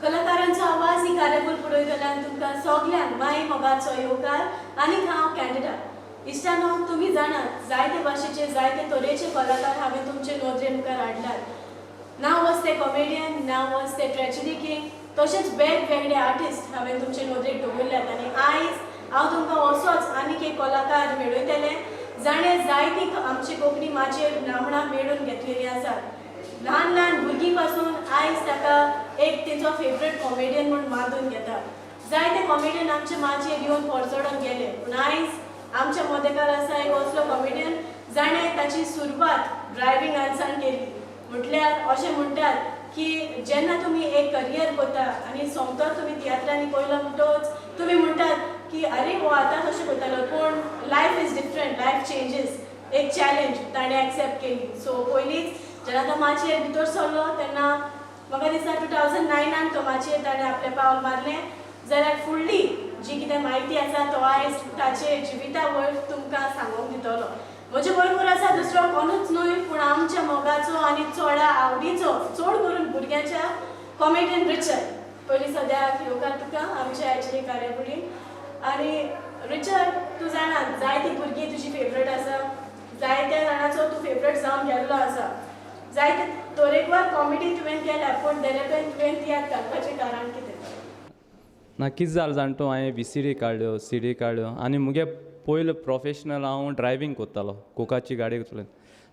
कलाकारांचो आवाज ही कार्यावळ पुरयतल्यान तुमकां सगल्यांक माई मोगाचो येवकार. आनीक हांव कॅनडा. इश्टानो, तुमी जाणात, जायते भाशेचे, जायते तरेचे कलाकार हांवें तुमचे नदरे मुखार हाडल्यात. नांव वस ते कॉमेडियन, नांव वस ते ट्रेजडी किंग, तशेंच वेगवेगळे आर्टिस्ट हांवें तुमचे नदरेक दवरल्यात. आनी आयज हांव तुमकां असोच आनीक एक कलाकार मेळयतलें, जाणें जायती आमची कोंकणी माचयेर नामनां मेळून घेतलेली आसात. ल्हान ल्हान भुरगीं पासून आयज ताका एक तेंचो फेवरेट कॉमेडियन म्हूण मानून घेतात. जायते कॉमेडियन आमचे माचयेर येवन परजळून गेले, पूण आयज आमच्या मदेकार आसा एक असलो कॉमेडियन, जाणें ताची सुरवात ड्रायव्हिंगानसान केली. म्हटल्यार अशें म्हणटात की जेन्ना तुमी एक करियर करता आनी सोमतोच तुमी तियात्रांनी पयलो म्हणटच तुमी म्हणटात की अरे, हो आतां कशें करतालो? पूण life is different, life changes. एक चॅलेंज ताणें एक्सेप्ट केली. सो पयलींच जेन्ना तो माचयेर भितर सरलो तेन्ना म्हाका दिसता 2009आन तो माचयेर ताणें आपलें पावल मारलें. जाल्यार फुडली जी कितें म्हायती आसा, तो आयज ताचे जिविता वयर तुमकां सांगूंक दितलो. म्हजे बरोबर आसा दुसरो कोणूच न्हय, पूण आमच्या मोगाचो आनी चोडा आवडीचो, चड करून भुरग्यांच्या कॉमेडियन रिचर्ड. पयलीं सद्याक येवकार तुका आमच्या आयचे कार्यावळीन. आनी रिचर्ड, तूं जाणा, जायती भुरगीं तुजी फेवरेट आसा, जायत्या जाणांचो तूं फेवरेट जावन गेल्लो आसा. जायते तरेकवार कॉमेडी तुवें केल्या, पूण देलेपेन तुवें तियात्र घालपाचें कारण कितें? ना, कितें जालें जाणा तूं, हांवें VCD काडल्यो, CD काडल्यो आनी मुगे पयलो प्रोफेशनल हांव ड्रायवींग कोत्तालो, कोकाची गाडी चलयत.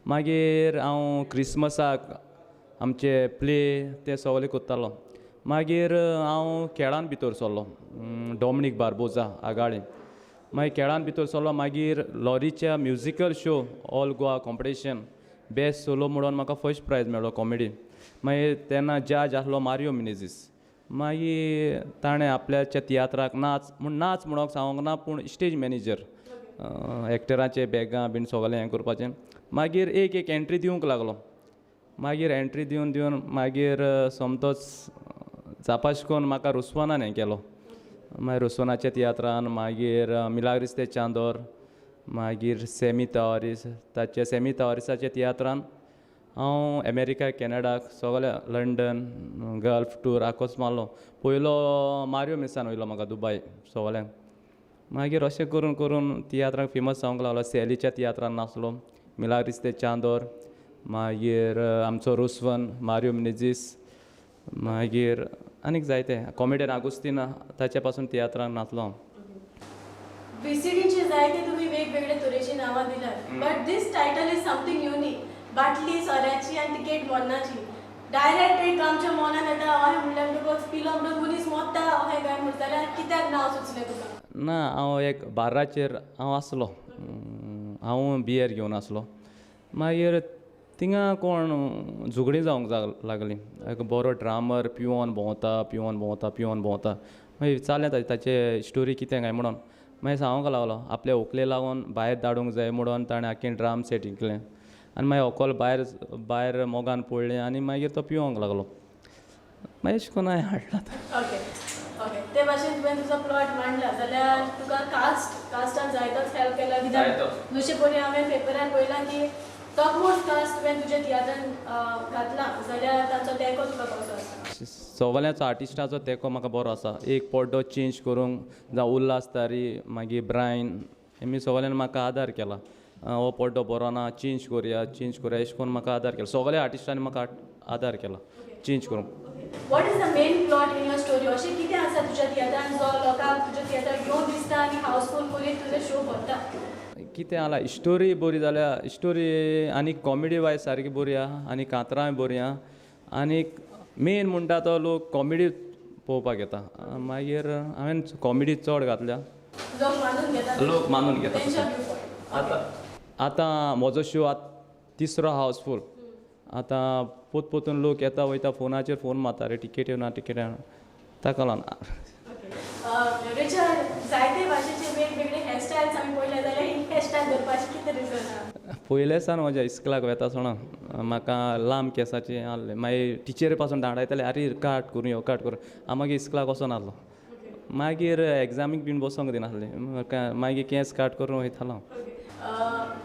मागीर हांव क्रिसमसाक आमचे प्ले ते सगळे कोत्तालो. मागीर हांव खेळान भितर सरलो, डॉमनीक बार्बोजा आगाळे. मागीर खेळान भितर सरलो, मागीर लॉरीच्या musical show, all Goa competition, best solo म्हणून म्हाका फर्स्ट प्रायज मेळ्ळो कॉमेडी. मागीर तेन्ना जज आसलो मारियो मिनेजीस. मागीर ताणें आपल्याच्या तियात्राक नाच म्हूण, नाच म्हणूंक सांगूंक ना, पूण स्टेज मॅनेजर, एक्टराचे बॅगां बीन सगळें हें करपाचें. मागीर एक एक एंट्री दिवंक लागलो. मागीर एंट्री दिवन दिवन मागीर सोमतोच जापाश कोन्न म्हाका रुस्वानान हें केलो. मागीर रुस्वानाच्या तियात्रान, मागीर मिलाग्रीस दे चांदोर, मागीर सेमी तवारीस, ताच्या सेमी तवारीसाच्या तियात्रान हांव अमेरिका, कॅनडाक, सगळ्या लंडन, गल्फ टूर आकोच मारलो. पयलो मारियो मिसान वयलो म्हाका दुबाय सगळ्यांक. मागीर अशें करून करून तियात्राक फेमस जावंक लागलो. सॅलीच्या तियात्रान नाचलो, मिलाग्रीस दे चांदोर, मागीर आमचो रुस्वन मारियो मिनेजीस, मागीर आनीक जायते कॉमेडियन आगुस्तीन, ताचे पासून तियात्रान नाचलो हांव. VCDचे जायते तुमी वेगवेगळे तरेची नांवां दिल्यात, but this title is something unique. बाटली सोऱ्याची आनी तिकेट मरणाची. डायरेक्ट एक आमच्या मनान येता, अशें म्हणल्यार म्हणटकच पिलो म्हणून मनीस मोत्ता अशें काय म्हणटा. जाल्यार कित्याक नांव सुचलें तुका? ना, हांव एक बार्राचेर हांव आसलो. हांव बियर घेवन आसलो. मागीर थिंगा कोण झगडीं जावंक लागलीं. एक बरो ड्रामर पिवोन भोंवता, पिवोन भोंवता, पिवोन भोंवता. मागीर विचारलें ताचे, ताचे स्टोरी कितें काय म्हणून. मागीर सांगूंक लागलो, आपल्या व्हंकले लागून भायर धाडूंक जाय म्हणून ताणें आख्खें ड्राम सेट विकलें आनी मागीर व्हंकल भायर भायर मोगान पडलें आनी मागीर तो पिवोंक लागलो. मागीर अशें करून हांवें हाडला. ओके ओके ते भाशेन तुवें तुजो प्लॉट मांडला, जाल्यार तुका कास्टान जायतोच हेल्प केला कित्याक? जायतो. जशें पळय, हांवें पेपरार पळयलां की टॉपमोस्ट कास्ट तुवें तुज्या तियात्रान घातला, जाल्यार ताचो तेंको तुका कसो आसा? सगळ्यांचो आर्टिस्टाचो तेंको म्हाका बरो आसा. एक पड्डो चेंज करूंक जावं, उल्हास तारी, मागीर ब्रायन, हेमी सगळ्यांनी म्हाका आदार केला. हो पड्डो बरो ना, चेंज करुया, चेंज करुया, अशें करून म्हाका आदार केला. सगळ्या आर्टिस्टांनी म्हाका आदार केला चेंज करूंक. What is the main plot in your story? अशें कितें आसा तुज्या तियात्रान, जो लोकांक तुज्या तियात्राक येवन दिसता आनी हावसफूल करीत तुजें शो भरता? कितें जाला, स्टोरी बरी जाल्या, स्टोरी आनी कॉमेडी वायज सारकी बरी आहा आनी कांतरांय बरी आहा. आनी मेन म्हणटा तो लोक कॉमेडी पळोवपाक येता. मागीर हांवें कॉमेडी चड घातल्या. लोक मानून घेतात. लोक मानून घेता. तेंच्या व्यू पॉयंट. आतां आतां म्हजो शो आतां तिसरो हावसफूल. आतां पोत पोतून लोक येता वयता, फोनाचेर फोन मारता, रे टिकेट येवना, टिकेट येवना, ताका लागून. ओके रिचर्ड, जायते भाशेचे वेगवेगळे हेअरस्टायल्स आमी पळयले, जाल्यार ही हेअरस्टायल करपाची कितें रिजन आहा? पयले सान म्हज्या इस्कुलाक वेता आसतना म्हाका लांब केंसाचें आहलें. मागीर टिचरी पासून धाडायताले, आरे काट करून यो, काट करून. हांव मागीर इस्कुलाक वचनासलो. मागीर एग्जामीक बीन बसोंक दिनासले म्हाका. मागीर केंस काट करून वयतालो हांव.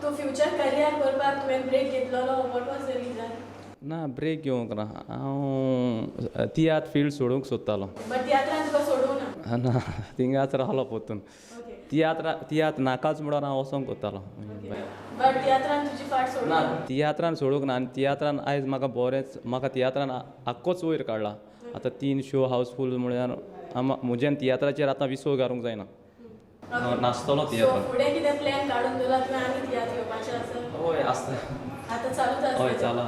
तूं फ्युचर करियर करपाक तुवें ब्रेक घेतलेलो, what was the reason? ना, ब्रेक घेवंक ना. हांव तियात्र फिल्ड सोडूंक सोदतालो. बट तियात्रान तुका सोडूंक ना? ना, थिंगाच रावलो परतून. तियात्र तियात्र नाकाच म्हणून हांव वचोंक कोत्तालो. बट तियात्रान तुजी फाट सोडूंक ना, तियात्रान सोडूंक ना. आनी तियात्रान आयज म्हाका बरेंच, म्हाका तियात्रान आख्खोच वयर काडला. आतां तीन शो हावसफूल म्हळ्यार म्हज्यान तियात्राचेर आतां विसव घालूंक जायना, नासतलो तियात्रान. फुडें कितें प्लॅन काडून दवरला तुवें आनी तियात्र येवपाचें आसा? हय, आसता. आतां चालूच आसा? हय, चालू.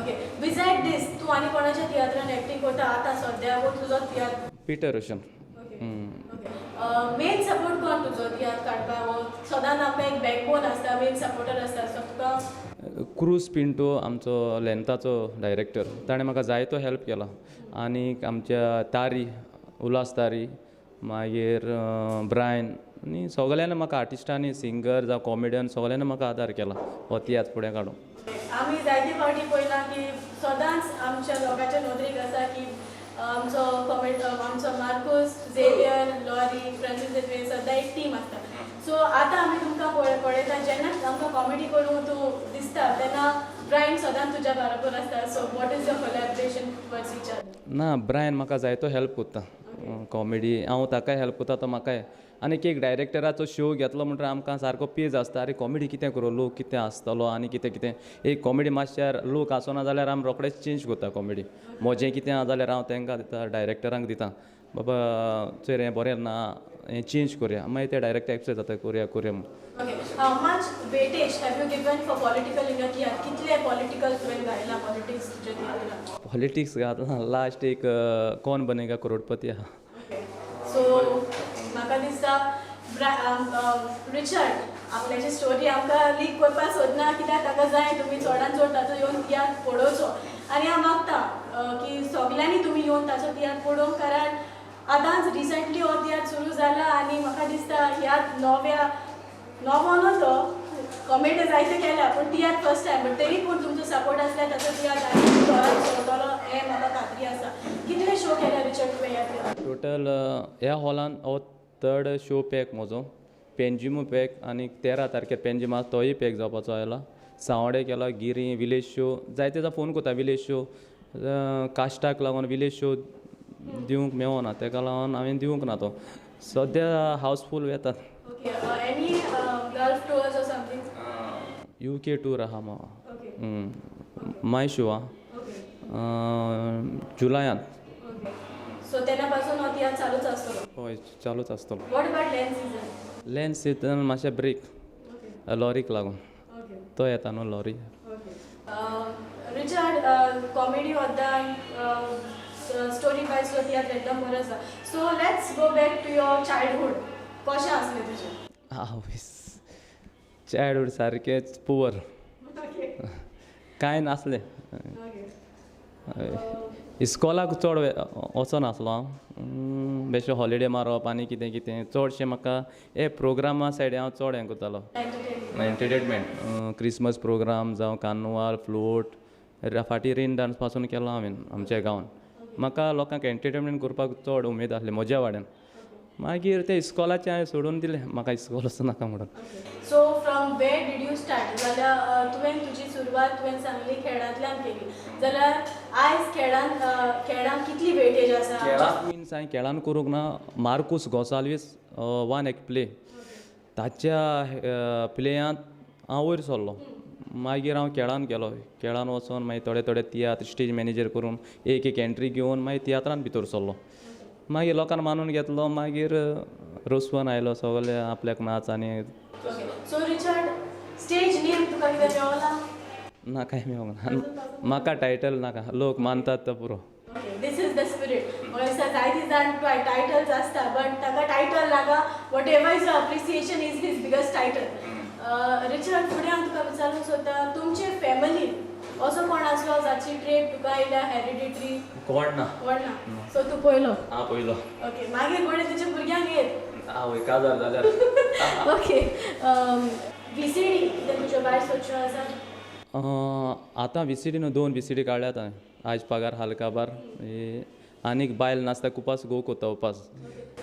ओके, बिसायड दीस तूं आनी कोणाच्या तियात्रान एक्टींग करता आतां सद्या वो तुजो तियात्र? Peter Roshan. Okay, main support कोण तुजो तियात्र काडपाक वो सदांच आमकां एक बॅकबोन आसता, मेन सपोर्टर आसता, सो तुका? क्रूज पिंटो, आमचो लेंथाचो डायरेक्टर, ताणें म्हाका जायतो हेल्प केला. आनीक आमच्या तारी, उल्हास तारी, मागीर ब्रायन आनी सगल्यांनी म्हाका, आर्टिस्टांनी, सिंगर जावं कॉमेडियन, सगल्यांनी म्हाका आदार केला हो तियात्र फुडें काडूंक. आमी जायते फावटी पळयलां की सदांच आमच्या लोकांच्या नदरेक आसा की आमचो कॉमेड, आमचो मार्कूस, झेवियर, लॉरी, फ्रांसीस झेवियर सद्दां एक टीम आसता. सो आतां आमी तुमकां पळयता, जेन्ना आमकां कॉमेडी करूंक तूं दिसता तेन्ना ब्रायन सदांच तुज्या बरोबर आसता. So what is your collaboration towards each other? ना, ब्रायन म्हाका जायतो हेल्प कोत्ता कॉमेडी. हांव ताकाय हेल्प कोत्ता, तो म्हाकाय. आनी एक डायरेक्टराचो शो घेतलो म्हणटकीर आमकां सारको पेज आसता, आरे कॉमेडी कितें करूं, लोक कितें आसतलो आनी कितें कितें. एक कॉमेडी मातशें लोक आसना जाल्यार आमी रोखडेच चेंज करता कॉमेडी. म्हजें कितें आसा जाल्यार हांव तांकां दिता, डायरेक्टरांक दिता, बाबा चोय हें बरें ना, हें चेंज करया. मागीर ते डायरेक्टर एक्सेप्ट जाता, करया करया म्हूण. Okay, how much weightage have you given for political in your तियात्र? कितले पॉलिटिकल तुवें घायला पॉलिटिक्स तुज्या तियात्रान? पॉलिटिक्स घातला, लास्ट एक कोण बनेगा करोडपती आहा. सो म्हाका दिसता रिचर्ड आपल्याची स्टोरी आमकां लीक करपाक सोदना, कित्याक ताका जाय तुमी चडान चड ताचो येवन तियात्र पळोवचो. आनी हांव मागता की सगल्यांनी तुमी येवन ताचो तियात्र पळोवंक, कारण आतांच रिसंटली हो तियात्र सुरू जाला आनी म्हाका दिसता ह्या नव्या, नवो न्हू, तो कॉमेडी जायते केल्या पूण तियात्र फर्स्ट टायम. बट तरी पूण तुमचो सपोर्ट आसल्यार ताचो तियात्र आनी जोरान चलतलो हें म्हाका खात्री आसा. कितले शो केल्या रिचर्ड तुवें ह्या तियात्रान? टोटल ह्या हॉलान हो थर्ड शो पॅक म्हजो. पेंजिमूय पॅक आनी 13 तारखेर पेंजिम आसा, तोय पॅक जावपाचो आयला. सांवड्डे केला, गिरी, विलेज शो. जायते जाण फोन करता विलेज शो कास्टाक लागून विलेज शो दिवंक मेवना, तेका लागून हांवें दिवंक ना तो. सद्या हावसफूल वेतात. Okay, any Gulf tours or something? UK tour आहा माय शो आहा जुलयांत. सो तेन्ना पासून हो तियात्र चालूच आसतलो? हय, चालूच आसतलो. What about Lent season? Lent season मातशें ब्रेक, लॉरीक लागून. तो येता न्हू लॉरी. रिचर्ड, कॉमेडी वद्दां स्टोरी वायज तो तियात्र एकदम बरो आसा. So let's go back to your childhood. कशें आसलें तुजें? आवयस, चायल्डहूड सारकेंच पुवर. कांय नासलें. इस्कॉलाक चड वचनासलो हांव. बेश्टे हॉलिडे मारप आनी कितें कितें. चडशें म्हाका हे प्रोग्रामा सायडी हांव चड हें करतालो, एंटरटेनमेंट, क्रिसमस प्रोग्राम जावं कार्नुवाल, फ्लोट, फाटीं रेन डांस पासून केलो हांवें आमच्या गांवान. म्हाका लोकांक एंटरटेनमेंट करपाक चड उमेद आसली म्हज्या वाड्यान. मागीर तें इस्कॉलाचें हांवें सोडून दिलें, म्हाका इस्कॉल वचूं नाका म्हणून. So from where did you start? जाल्यार तुवें तुजी सुरवात तुवें सांगली खेळांतल्यान केली, जाल्यार आयज खेळान खेळांक कितली वेटेज आसा? खेळान मिन्स हांवें खेळान करूंक ना. मार्कूस गोंसाल्वीस वन एक प्ले, ताच्या प्लेयांत हांव वयर सरलो. मागीर हांव खेळान गेलो. खेळान वचोन मागीर थोडे थोडे तियात्र स्टेज मॅनेजर करून एक एक एंट्री घेवन मागीर तियात्रान भितर सरलो. मागीर लोकांनी मानून घेतलो. मागीर रोसवन आयलो सगळे आपल्याक नाच आनी सो रिचर्ड, स्टेज नेम तुका कितें मेवला? ना, कांय मेळोंक ना म्हाका. टायटल नाका, लोक मानतात तो पुरो. Okay, this is the spirit. म्हाका दिसता जायते जाण टायटल्स आसता बट ताका टायटल नाका. Whatever is appreciation is his biggest title. Richard, फुडें हांव तुका विचारूंक सोदता, तुमचे फॅमिलीन असो कोण आसलो जाची ट्रेड तुका आयल्या हेरिडिटरी? कोण ना. कोण ना? सो तूं पयलो? हांव पयलो. ओके, मागीर कोणें तुज्या भुरग्यांक येत. आवय, काजार जाल्यार. ओके. व्हीसीडी कितें तुज्यो भायर सोदच्यो आसा? आतां व्हीसीडी न्हू, 2 व्हीसीडी काडल्यात हांवें. आयज पगार हाल काबार आनीक बायल नासता कुपास गो कोत्ता उपास.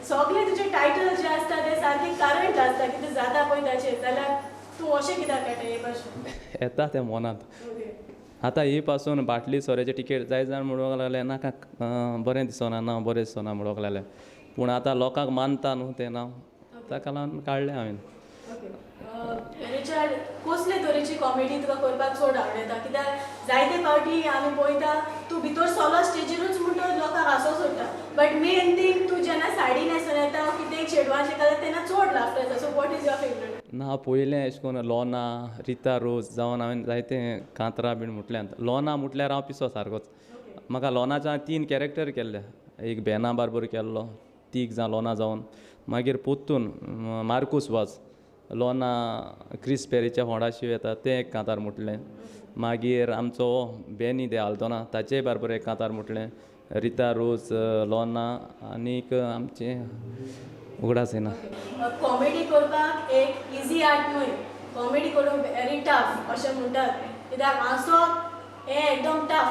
सगळे तुजे टायटल जे आसता ते सारके करंट आसता, कितें जाता पळय ताचेर, जाल्यार तूं अशें कित्याक काडटा हे भाशेन? येता तें मनांत. आतां ही पासून बाटली सोऱ्याची टिकेट जाय जाण म्हणूंक लागले नाका, बरें दिसना ना, बरें दिसना म्हणूंक लागले. पूण आतां लोकांक मानता न्हू तें नांव, ताका लागून काडलें हांवें. रिचर्ड, कसले तरेची कॉमेडी तुका करपाक चड आवडटा? कित्याक जायते फावटी आमी पळयता तूं भितर सोलो स्टेजीरूच म्हणटा लोकांक हांसो सोडटा, बट मेन थींग तूं जेन्ना साडी न्हेसून येता कितें चेडवांचें घालता तेन्ना चड लाफ्टर येता. So what is your favourite? ना, पयलें अशें करून लोना, रिता रोज जावन हांवें जायते कांतरां बीन म्हटल्यात. लोना म्हटल्यार हांव पिसो सारकोच. म्हाका लोनाचे हांवें 3 कॅरेक्टर केल्ले. एक बेना बारबर केल्लो, 3 जाण लोना जावन, मागीर पोत्तून मार्कूस वाज लोना क्रिस पेरीच्या होंडाशी येता तें एक कांतार म्हटलें. मागीर आमचो बेनी दे आल्दोना ताचेय बारबर एक कांतार म्हटलें. रिता रोज, लोना आनीक आमचें उगडास येना. कॉमेडी करपाक एक इजी आर्ट न्हय, कॉमेडी करूंक व्हेरी टफ अशें म्हणटात. कित्याक हांसप हें एकदम टफ,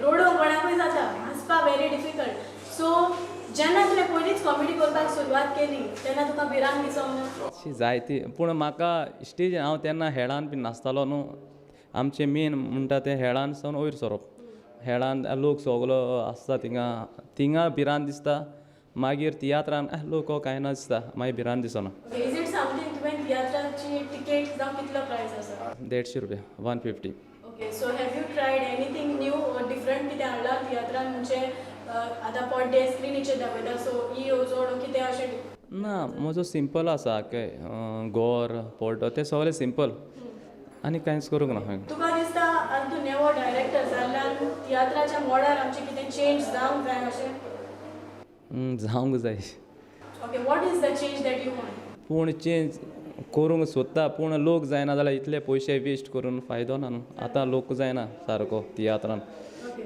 रडूंक कोणाकूय जाता, हांसपाक व्हेरी डिफिकल्ट. सो जेन्ना तुवें पयलींच कॉमेडी करपाक सुरवात केली तेन्ना तुका भिरांत दिसोंक ना? अशी जायती, पूण म्हाका स्टेज हांव तेन्ना हेळान बीन नाचतालो न्हू. आमचें मेन म्हणटा तें हेळान सावन वयर सरप. हेळान लोक सगलो आसता थिंगा, थिंगा भिरांत दिसता. मागीर तियात्रान लोक कांय ना दिसता, मागीर भिरांत दिसना. Is it something तुवें तियात्राची टिकेट जावं कितलो प्रायस आसा? 150 रुपया, 150. Okay, so have you tried anything new or different कितें हाडलां तियात्रान? म्हणजे आतां पड्डे स्क्रिनीचेर दाखयता, सो ही येवजण कितें अशें? ना, म्हजो सिंपल आसा, गोर पड्डो तें सगळें सिंपल आनी कांयच करूंक ना हांवें. तुका दिसता आतां तूं नेवो डायरेक्टर जाल्ल्यान तियात्राच्या मोडार आमचें कितें चेंज जावंक जाय अशें? जावंक जाय. Okay, what is the change that you want? पूण चेंज करूंक सोदता, पूण लोक जायना जाल्यार इतले पयशे वेस्ट करून फायदो ना न्हू. आतां लोक जायना सारको तियात्रान. ओके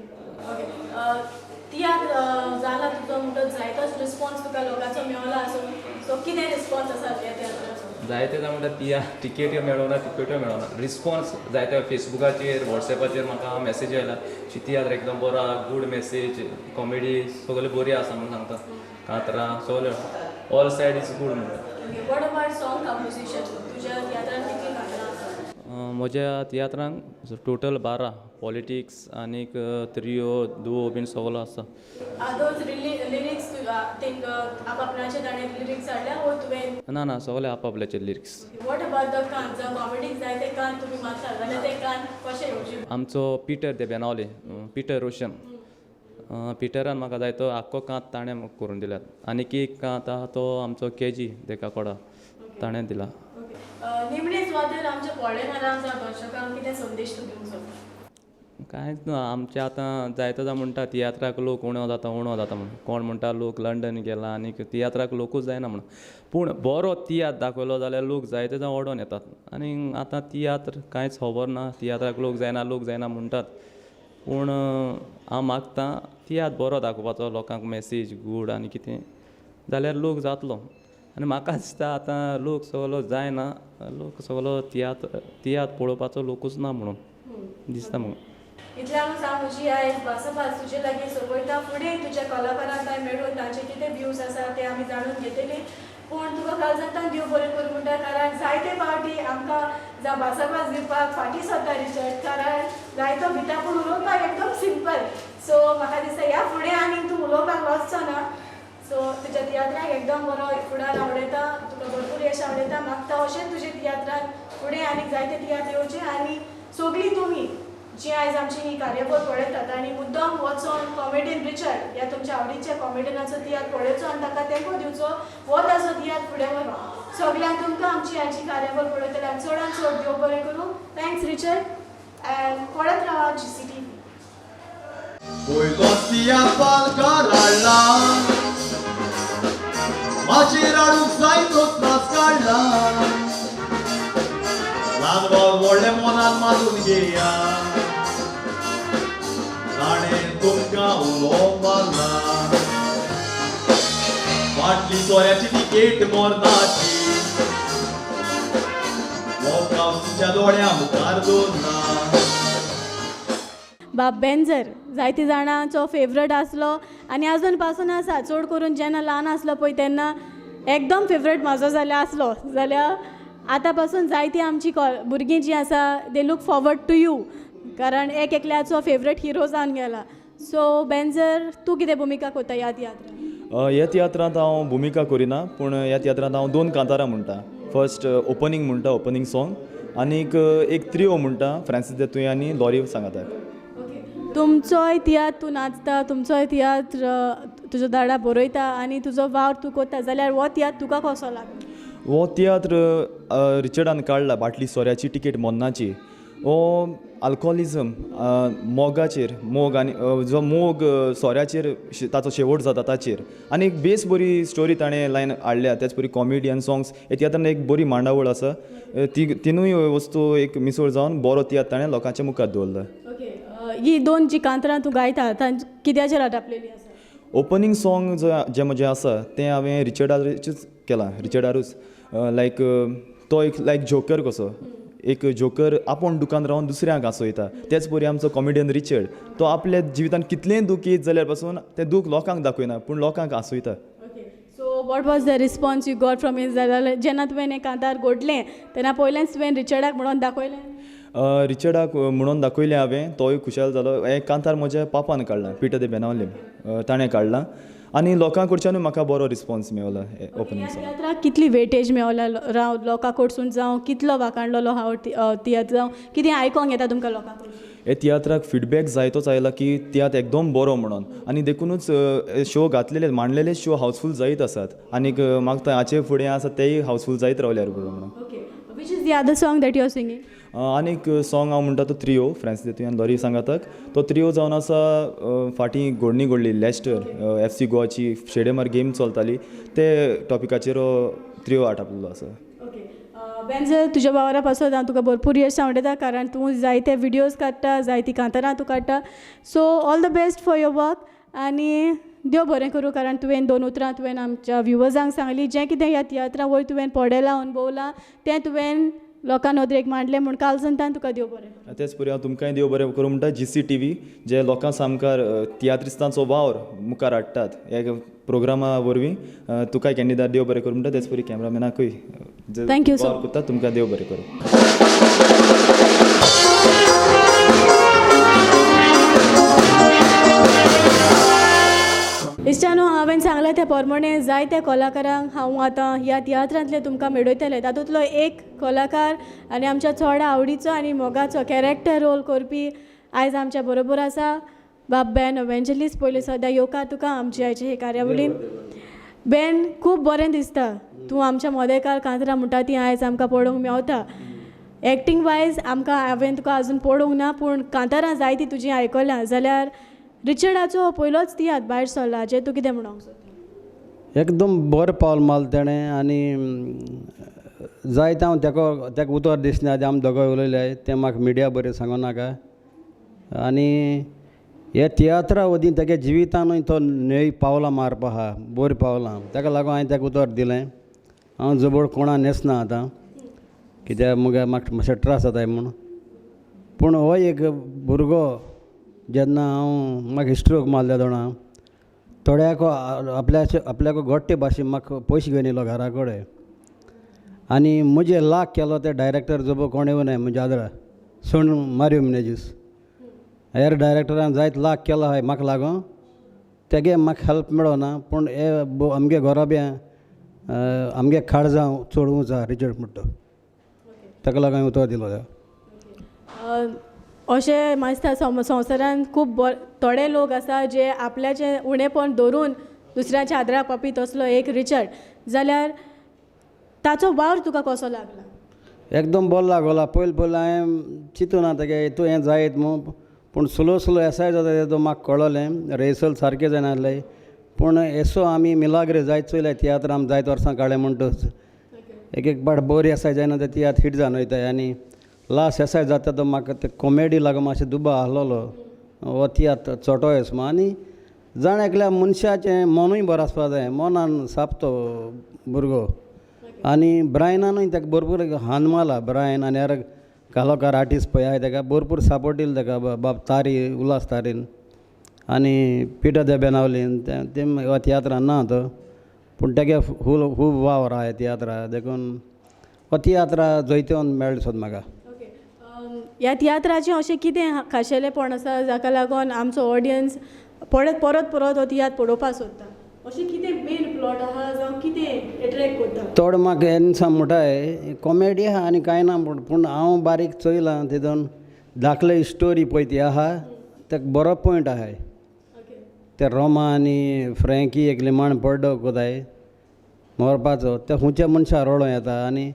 ओके, तियात्र जाला तुजो म्हणटच जायतोच रिस्पॉन्स तुका लोकांचो मेवला आसूं, सो कितें रिस्पॉन्स आसा त्या तियात्राचो? जायते जाण म्हणटा तियात्र टिकेट्यो मेळना, टिकेट्यो मेळना. रिस्पॉन्स जायते फेसबुकाचेर वॉट्सॅपाचेर म्हाका मॅसेजी आयला शी तियात्र एकदम बरो आहा, गूड मॅसेज, कॉमेडी सगळें बरी आसा म्हणून सांगता. कांतरां सगळें ऑल सायड is good म्हणटा. What about song composition? तुज्या तियात्रान कितलीं कांतरां आसा? म्हज्या तियात्रांक टोटल 12, पॉलिटिक्स आनीक त्रियो दुओ बीन सगलो आसा. Are those lyrics आपआपणाचे ताणें लिरिक्स हाडल्या वो तुवें? ना ना, सगळे आपआपल्याचे लिरिक्स. What about the कान? जावं कॉमेडीक जाय ते कान तुमी मारता जाल्यार ते कान कशें येवचे? आमचो पिटर दे बेनावले, पिटर रोशन, पिटरान म्हाका जाय तो आख्खो कांत ताणें करून दिल्यात. आनीक एक कांत आहा तो आमचो केजी देकाकोडा ताणें दिला. निमणे सुवातेर आमच्या पळयणाऱ्यांक जावं दर्शकांक कितें संदेश तूं दिवंक सोदता? कांयच ना, आमचें आतां जायते जाण म्हणटा तियात्राक लोक उणो जाता उणो जाता म्हणून. कोण म्हणटा लोक लंडन गेला आनीक तियात्राक लोकूच जायना म्हणून. पूण बरो तियात्र दाखयलो जाल्यार लोक जायते जाण ओडोन येतात. आनी आतां तियात्र कांयच खबर ना, तियात्राक लोक जायना लोक जायना म्हणटात. पूण हांव मागता तियात्र बरो दाखोवपाचो लोकांक, मॅसेज गूड आनी कितें जाल्यार लोक जातलो. आनी म्हाका दिसता आतां लोक सगलो जायना, लोक सगलो तियात्र तियात्र पळोवपाचो लोकूच ना म्हणून दिसता म्हाका. इतल्यानूच हांव म्हजी आयज भासाभास तुजे लागीं सोंपयता. फुडें तुज्या कलाकारांक कांय मेळून तांचे कितें व्यूज आसा ते आमी जाणून घेतले. पूण तुका कालजांतान देव बरें करूं म्हणटा, कारण जायते फावटी आमकां जावं भासाभास दिवपाक फाटीं सरता रिचर्ड, कारण जायतो भिता पूण उलोवपाक एकदम सिंपल. सो म्हाका दिसता ह्या फुडें आनीक तूं उलोवपाक वचचो ना. सो तुज्या तियात्राक एकदम बरो फुडार आवडयता, तुका भरपूर यश आवडयता. मागता अशेंच तुजे तियात्रान फुडें आनीक जायते तियात्र येवचे आनी सगळीं तुमी जी आयज आमची ही कार्यावळ पळयतात आनी मुद्दम वचोन कॉमेडियन रिचर्ड ह्या तुमच्या आवडीच्या कॉमेडियनाचो तियात्र पळोवचो आनी ताका तेंको दिवचो, हो ताचो तियात्र फुडें व्हरो. सगल्यांक तुमकां आमची आयची कार्यावळ पळयतले आनी चडान चड देव बरें करूं. Thanks Richard and पळयत रावा GCTV. पयलो तियात्र पालकार हाडला, माचयेर हाडूंक जायतो त्रास काडला, ल्हान व्हडले मनान मारून घेया, ताणें तुमकां उलो मारला. बाटली सोऱ्याची तिकेट मरणाची, लोकां तुमच्या दोळ्या मुखार दवरला. बाब बेंजर जायते जाणांचो फेवरेट आसलो आनी आजून पासून आसा. चड करून जेन्ना ल्हान आसलो पळय तेन्ना एकदम फेवरेट म्हाजो जाल्यार आसलो. जाल्यार आतां पासून जायती आमची भुरगीं जीं आसा they look forward to you, कारण एक एकल्याचो फेवरेट हिरो जावन गेला. सो बेंजर, तूं कितें भुमिका करता ह्या तियात्रान? ह्या तियात्रांत हांव भुमिका करिना, पूण ह्या तियात्रांत हांव दोन कांतारां म्हणटा. फर्स्ट ओपनींग म्हणटा, ओपनींग सॉंग, आनीक एक त्रियो म्हणटा फ्रांसीस दे तुयें आनी लॉरी सांगाताक. तुमचोय तियात्र तूं नाचता, तुमचोय तियात्र तुजो दाडा बरयता आनी तुजो वावर तूं करता, जाल्यार हो तियात्र तुका कसो लागलो? हो तियात्र रिचर्डान काडला बाटली सोऱ्याची टिकेट मोन्नाची. हो आल्कोहोलिजम, मोगाचेर, मोग आनी जो मोग सोऱ्याचेर ताचो शेवट जाता ताचेर, आनी एक बेस बरी स्टोरी ताणें लायन हाडल्या. तेच परी कॉमेडियन सोंग्स हे तियात्रान एक बरी मांडावळ आसा. ती तिनूय वस्तू एक मिसळ जावन बरो तियात्र ताणें लोकांच्या मुखार दवरला. ओके, ही दोन जी कांतरां तूं गायता तांची कित्याचेर आटापलेली आसा? ओपनींग सॉंग जें म्हजें आसा तें हांवें रिचर्डाचेरूच केलां, रिचर्डारूच. लायक तो एक लायक जोकर कसो, एक जोकर आपूण दुकान रावन दुसऱ्यांक हांसयता. तेच परी आमचो कॉमेडियन रिचर्ड तो आपल्या जिवितान कितलेंय दूख येत जाल्यार पासून तें दूख लोकांक दाखयना, पूण लोकांक हांसयता. Okay, so what was the response you got from his? जेन्ना तुवें हें कांतार घडलें तेन्ना पयलेंच तुवें रिचर्डाक म्हणून दाखयलें? रिचर्डाक म्हणून दाखयलें हांवें, तोय खुशाल जालो. हें कांतार म्हज्या पापान काडलां, पिटर दे बेनावलीम, ताणें काडलां आनी लोकां कडच्यानूय म्हाका बरो रिस्पोन्स मेवला. ओपनींग ह्या तियात्राक कितली वेटेज मेवला राव लोकां कडसून, जावं कितलो वाखाणलेलो हांव तियात्र, जावं कितें आयकोंक येता तुमकां लोकां कडसून? हे तियात्राक फिडबॅक जायतोच आयला की तियात्र एकदम बरो म्हणून, आनी देखुनूच शो घातलेले मांडलेले शो हावसफूल जायत आसात, आनीक म्हाका हाचे फुडें आसा तेय हावसफूल जायत रावल्यार पुरो म्हणून. Okay, which is the other song that you are singing? आनीक सॉंग हांव म्हणटा तो त्रियो फ्रांसीस देतुय आनी लॉरी सांगाताक. तो त्रियो जावन आसा फाटीं घडणी घडली लॅस्टर एफ सी गोवाची स्टेडियमार गेम चलताली ते टॉपिकाचेर त्रियो आटापलेलो आसा. ओके बेंजल, तुज्या वावरा पासत हांव तुका भरपूर यश सांवडता, कारण तूं जायते विडियोज काडटा, जायती कांतारां तूं काडटा. So all the best for your work आनी देव बरें करूं, कारण तुवें दोन उतरां तुवें आमच्या व्युवर्सांक सांगली, जें कितें ह्या तियात्रा वयर तुवें पळयलां अणभवलां तें तुवें लोकां नदरेक मांडलें म्हूण कालसंतान तुका देव बरें करूं. तेच परी हांव तुमकांय देव बरें करूं म्हणटा. GCTV जे लोकां सामकार तियात्रिस्तांचो वावर मुखार हाडटात ह्या प्रोग्रामा वरवीं, तुकाय कॅन्डीदा देव बरें करूं म्हणटा. तेच परी कॅमेरामॅनाकूय जे Thank you so वावर करतात तुमकां देव बरें करूं. इश्टानो, हांवें सांगलां त्या प्रमाणे जायत्या कलाकारांक हांव आतां ह्या तियात्रांतले तुमकां मेळयतलें. तातूंतलो एक कलाकार आनी आमच्या चड आवडीचो आनी मोगाचो कॅरेक्टर रोल करपी आयज आमच्या बरोबर आसा बाब बेन एवेंजलीस. पयलीं सद्या येवकार तुका आमचे आयचे हे कार्यावळीन. बेन, खूब बरें दिसता तूं आमच्या मोदेकार कांतरां म्हणटा ती आयज आमकां पळोवंक मेवता. एक्टींग वायज आमकां हांवें तुका आजून पळोवंक ना, पूण कांतारां जायतीं तुजीं आयकल्यां. जाल्यार रिचर्डाचो पयलोच तियात्र भायर सरला, हाचेर तूं कितें म्हणोंक सोदता? एकदम बरें पावल मारलें तेणें आनी जायते हांव तेका उतर दिसना आदी आमी दोगांय उलयले तें म्हाका मिडिया बरें सांगो नाका. आनी हे तियात्रा वरवीं तेगे जिवितानूय तो न्हय पावलां मारपा आहा, बरीं पावलां, तेका लागून हांवें तेका उतर दिलें. हांव जबड कोणा न्हेसना आतां, कित्याक मुगे म्हाका मातशें त्रास जाताय म्हूण. पूण हो एक भुरगो जेन्ना हांव म्हाका स्ट्रोक मारले जाणा, थोड्याको आपल्याको गोडटे भाशेन म्हाका पयशे घेवन येयलो घरा कडेन आनी म्हजे लाग केलो ते डायरेक्टर जोबो कोण येवनाय म्हज्या आदरा सोण मारयो मिनेजीस हेर डायरेक्टरान जायत लाग केलो आहाय म्हाका लागून तेगे म्हाका हेल्प मेळोना. पूण हे आमगे घोराब्या आमगे काळजां चड ऊंच आहा रिचर्ड म्हणटा, ताका लागून हांवें उतर दिलो. अशें म्हाका दिसता संवसारांत खूब थोडे लोक आसा जे आपल्याचें उणेपण धरून दुसऱ्याच्या आदराक पावपी, तसलो एक रिचर्ड. जाल्यार ताचो वावर तुका कसो लागला? एकदम बरो लागला. पयलीं पयलीं हांवें चिंतूना तेगे हितू हें जायत म्हूण, पूण स्लो स्लो एसाय जाता तेदो म्हाका कळोलें. रिहर्सल सारकें जायना आसलें, पूण येसो आमी मिलाग्र जायत चोयल्या तियात्र आमी जायत वर्सां काडलें म्हणटच एक एक पाट बरी एसाय जायना ते तियात्र हिट जावन वयताय. आनी लास्ट एसाय जाता तो म्हाका ते कॉमेडी लागून मातशें दुबाव आहलोलो हो तियात्र चोटो येस म्हूण. आनी जाण एकल्या मनशाचें मनूय बरें आसपा जाय, मनान साप तो भुरगो. आनी ब्रायनानूय ताका भरपूर हान मारला, ब्रायन आनी हेर कालोकार आर्टिस्ट पळय आहाय तेका भरपूर सपोर्ट दिलो तेका बाब तारी उल्हास तारीन आनी पिटर दे बेनावलीन ते ह्या तियात्रान ना तो, पूण तेगे फूल खूब वावर आहा ह्या तियात्रा, देखून हो तियात्रा जैतिवंत मेळ्ळो सोद म्हाका. ओके, ह्या तियात्राचें अशें कितें खाशेलेपण आसा जाका लागून आमचो ऑडियन्स परत परत परत हो तियात्र पळोवपाक सोदता? अशें कितें मेन प्लॉट आहा जावं कितें एट्रेक्ट करता? चड म्हाका हें दिसा म्हणटाय कॉमेडी आहा आनी कांय ना, पूण हांव बारीक चोयलां तितून धाकले स्टोरी पळय ती आहा तेका बरो पॉयंट आहाय. ते रोमा आनी फ्रेंकी एक लिमाण पड्डो कोताय मरपाचो, ते खुंयच्या मनशा रडों येता आनी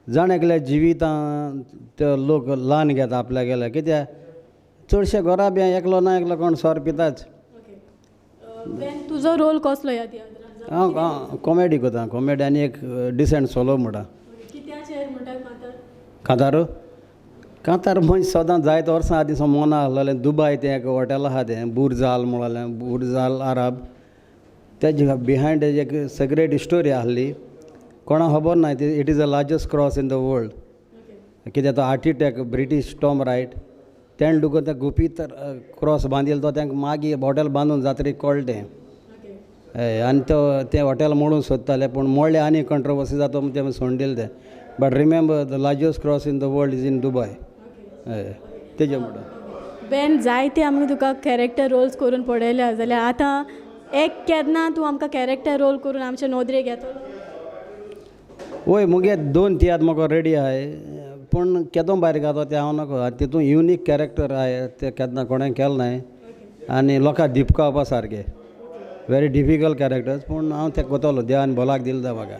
जाण एकल्या जिवितां ते लोक ल्हान घेता आपल्यागेले, कित्याक चडशे घरा बी एकलो ना एकलो कोण सोरो पिताच. बेन, तुजो रोल कसलो ह्या तियात्रान? हांव कॉमेडी करता, कॉमेडी आनी एक डिसंट सोलो म्हणटा. कित्याचेर म्हणटा कांतार? कांतार कांतार मनीस सदां जायते वर्सां आदीं सावन मोना आहलोलें. दुबाय तें एक हॉटेल आहा तें बुरजाल म्हणलें, बुरजाल आरब, तेजे बिहायंड एक सिक्रेट स्टोरी आहली, कोणा खबर ना. It is the largest cross in the world, कित्याक तो आर्किटेक्ट ब्रिटीश टॉम रायट तेणें डुकून तें गुपीत क्रॉस बांदिल्लो, तो तांकां मागीर हॉटेल बांदून जातरी कळ्ळें तें. हय, आनी तो तें हॉटेल मोडूंक सोदताले, पूण मोडलें आनी कंट्रोवर्सी जाता म्हूण तें सोडून दिलें तें. But remember the largest cross in the world is in Dubai. हय, तेजें म्हणटा. बेन, जायते आमी तुका कॅरेक्टर रोल्स करून पळयल्या, जाल्यार आतां एक केन्ना तूं आमकां कॅरेक्टर रोल करून आमचे नदरेक येतलो? वय, मुगे दोन तियात्र म्हाका रेडी आहाय, पूण केदो बारीक जाता तें हांव नको. आनी तितून युनीक कॅरेक्टर आहाय, तें केन्ना कोणें केलें नाय आनी लोकांक दिपकावपा सारकें व्हेरी डिफिकल्ट कॅरेक्टर्स, पूण हांव तें कोतलो देवान भोलाक दिल जाय म्हाका.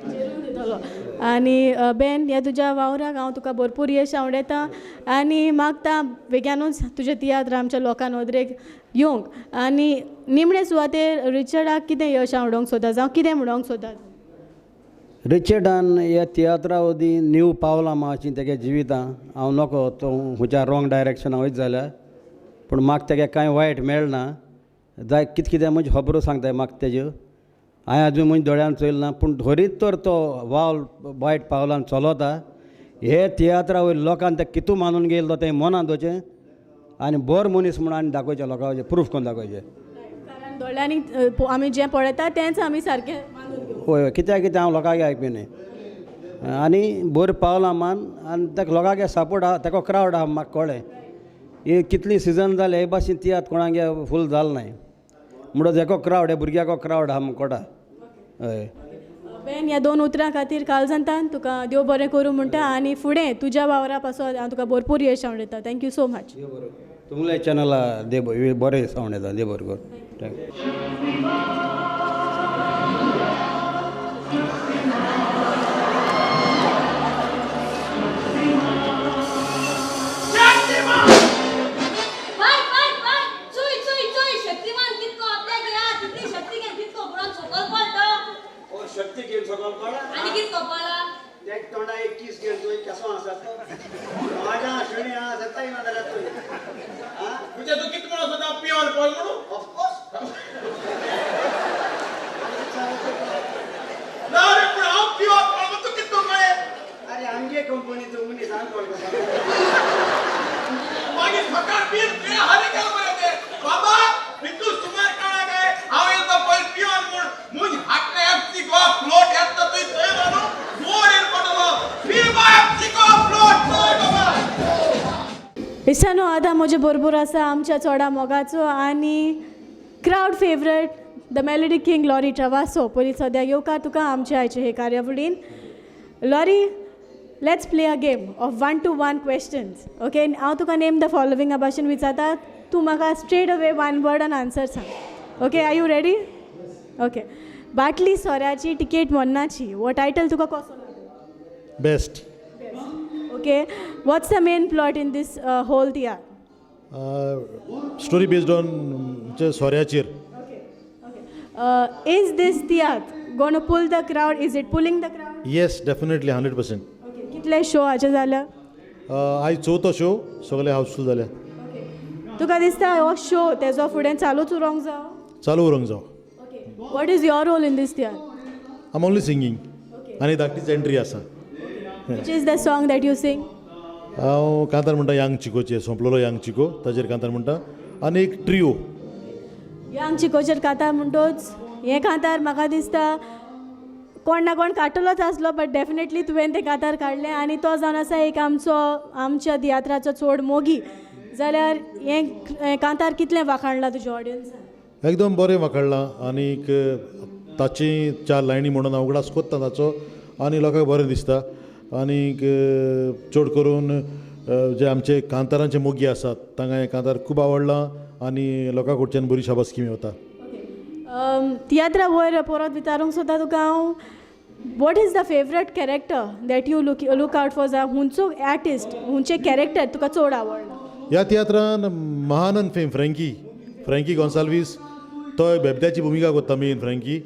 दितलो. आनी बेन, ह्या तुज्या वावराक हांव तुका भरपूर यश आवडयता आनी मागता बेगिनूच तुजे तियात्र आमच्या लोकां नदरेक येवंक. आनी निमणे सुवातेर रिचर्डाक कितें यश आवडोवंक सोदता जावं कितें म्हणोंक सोदता? रिचर्डान ह्या तियात्रा वरवीं नीव पावलां मारचीं तेगे जिवितां. हांव नको तो खंयच्या रोंग डायरेक्शनान वयत जाल्यार, पूण म्हाका तेगे कांय वायट मेळना जाय, कितें कितें म्हणजे खबरो सांगताय म्हाका तेज्यो, हांवें आजून म्हज्या दोळ्यान चोयलें ना, पूण धरीत तर तो वावल वायट पावलान चलोता. हे तियात्रा वयल्या लोकान तें कितू मानून घेयलो तें मनान दवरचें आनी बरो मनीस म्हूण आनी दाखोवचें लोकांचें, प्रूफ करून दाखोवचें. कारण दोळ्यांनी आमी जें पळयता तेंच आमी सारकें मानून घेवप. हय, कित्याक कितें हांव लोकांक आयकपी न्हय आनी बरें पावलां मान आनी तेका लोकांक सपोर्ट आहा, तेका क्रावड आहा. म्हाका कळ्ळें हे कितली सिजन जाले हे भाशेन तियात्र कोणागे फूल जाल नाय, म्हणटच हेको क्रावड, हे भुरग्याको क्रावड आहा म्हाका कळटा. हय बेन, ह्या दोन उतरां खातीर काळजांतान तुका देव बरें करूं म्हणटा आनी फुडें तुज्या वावरा पासत हांव तुका भरपूर यश आवडयता. Thank you so much. देव बरें, तुमले चॅनला देव बरें सावंड येता, देव बरें करूं. Thank you. Bye bye bye, Chuy Chuy Chuy, Shaktimaan कितको आपल्याक या तितली शक्ती घेवन कितको बुडोन सकल पडलो. ओ शक्ती घेवन सकल पडला आनी कितको पडला? तेक तोंडा एक कीस घेवन तुवें केसो आसा तो माझ्या शेणी आसा सताय ना जाल्यार तुवें आं तुझे तू कित म्हणून सोदा पियोन पळ म्हणून? ऑफकोर्स. ना रे, पूण हांव पियोन पळ म्हणून तूं कितको कळ्ळें? अरे आमगे कंपनीचो मनीस हांव कळटा. मागीर सकाळ पीन तुवें हारी केलं मरे ते बाबा हितू सुमार काळा काय हांव येता पयर पियोन म्हूण मुज हाटले एफसी गोवा फ्लोट येता थंय चोयलो न्हू मोड येवन पडलो पी बा एफसी गोवा फ्लोट चोय बाबा. इश्टानो, आतां म्हजे बरोबर आसा आमच्या चोडा मोगाचो आनी crowd favourite the melody king Lorry Travasso. पयलीं सद्या येवकार तुका आमच्या आयचे हे कार्यावळीन. Lorry, let's play a game of 1 to 1 questions. Okay, हांव तुका नेम the फॉलोविंगा भाशेन विचारता, तूं म्हाका स्ट्रेट अवे वन वर्डान आन्सर सांग. Okay, are you ready? Okay, बाटली सोऱ्याची टिकेट मन्नाची हो टायटल तुका कसो लागलो? Best. Okay, what's the main plot in this whole tiatr? Story based on सोऱ्याचेर. Is this tiatr gonna pull the crowd? Is it pulling the crowd? Yes, definitely 100%. Okay, कितले show हाचे जाल्या? आयज चवथो शो, सगळे हाऊसफूल जाल्या. तुका दिसता हो शो तेजो फुडें चालूच उरोंक जावो? चालू उरोंक जावो. Okay, what is your role in this tiatr? I am only singing आनी धाकटीच एंट्री आसा. Which is the song that you sing? हांव कांतार म्हणटा यांग चिकोचेर, सोंपलेलो यांग चिको ताचेर कांतार म्हणटा आनी एक ट्रियो. यांग चिकोचेर कांतार म्हणटोच हें कांतार म्हाका दिसता कोण ना कोण काडटलोच आसलो, बट डेफिनेटली तुवें तें कांतार काडलें आनी तो जावन आसा एक आमचो आमच्या तियात्राचो चड मोगी. जाल्यार हें कांतार कितलें वाखाणलां तुज्या ऑडियन्सान? एकदम बरें वाखाणलां आनीक ताची चार लायनी म्हणून हांव उगडास कोत्ता ताचो आनी लोकांक बरें दिसता. आनीक चड करून जे आमचे कांतारांचे मोगी आसात तांकां हें कांतार खूब आवडलां आनी लोकां कडच्यान बरी शाबासकी मेवता. तियात्रा वयर परत विचारूंक सोदता तुका हांव, what is the favourite character that you look out for? जावं हुंचो आर्टिस्ट, हुंचें कॅरेक्टर तुका चड आवडलां? ह्या तियात्रान महानंद फेम फ्रँकी, फ्रँकी गोन्साल्वीस, तो बेबद्याची भुमिका करता मेन फ्रँकी,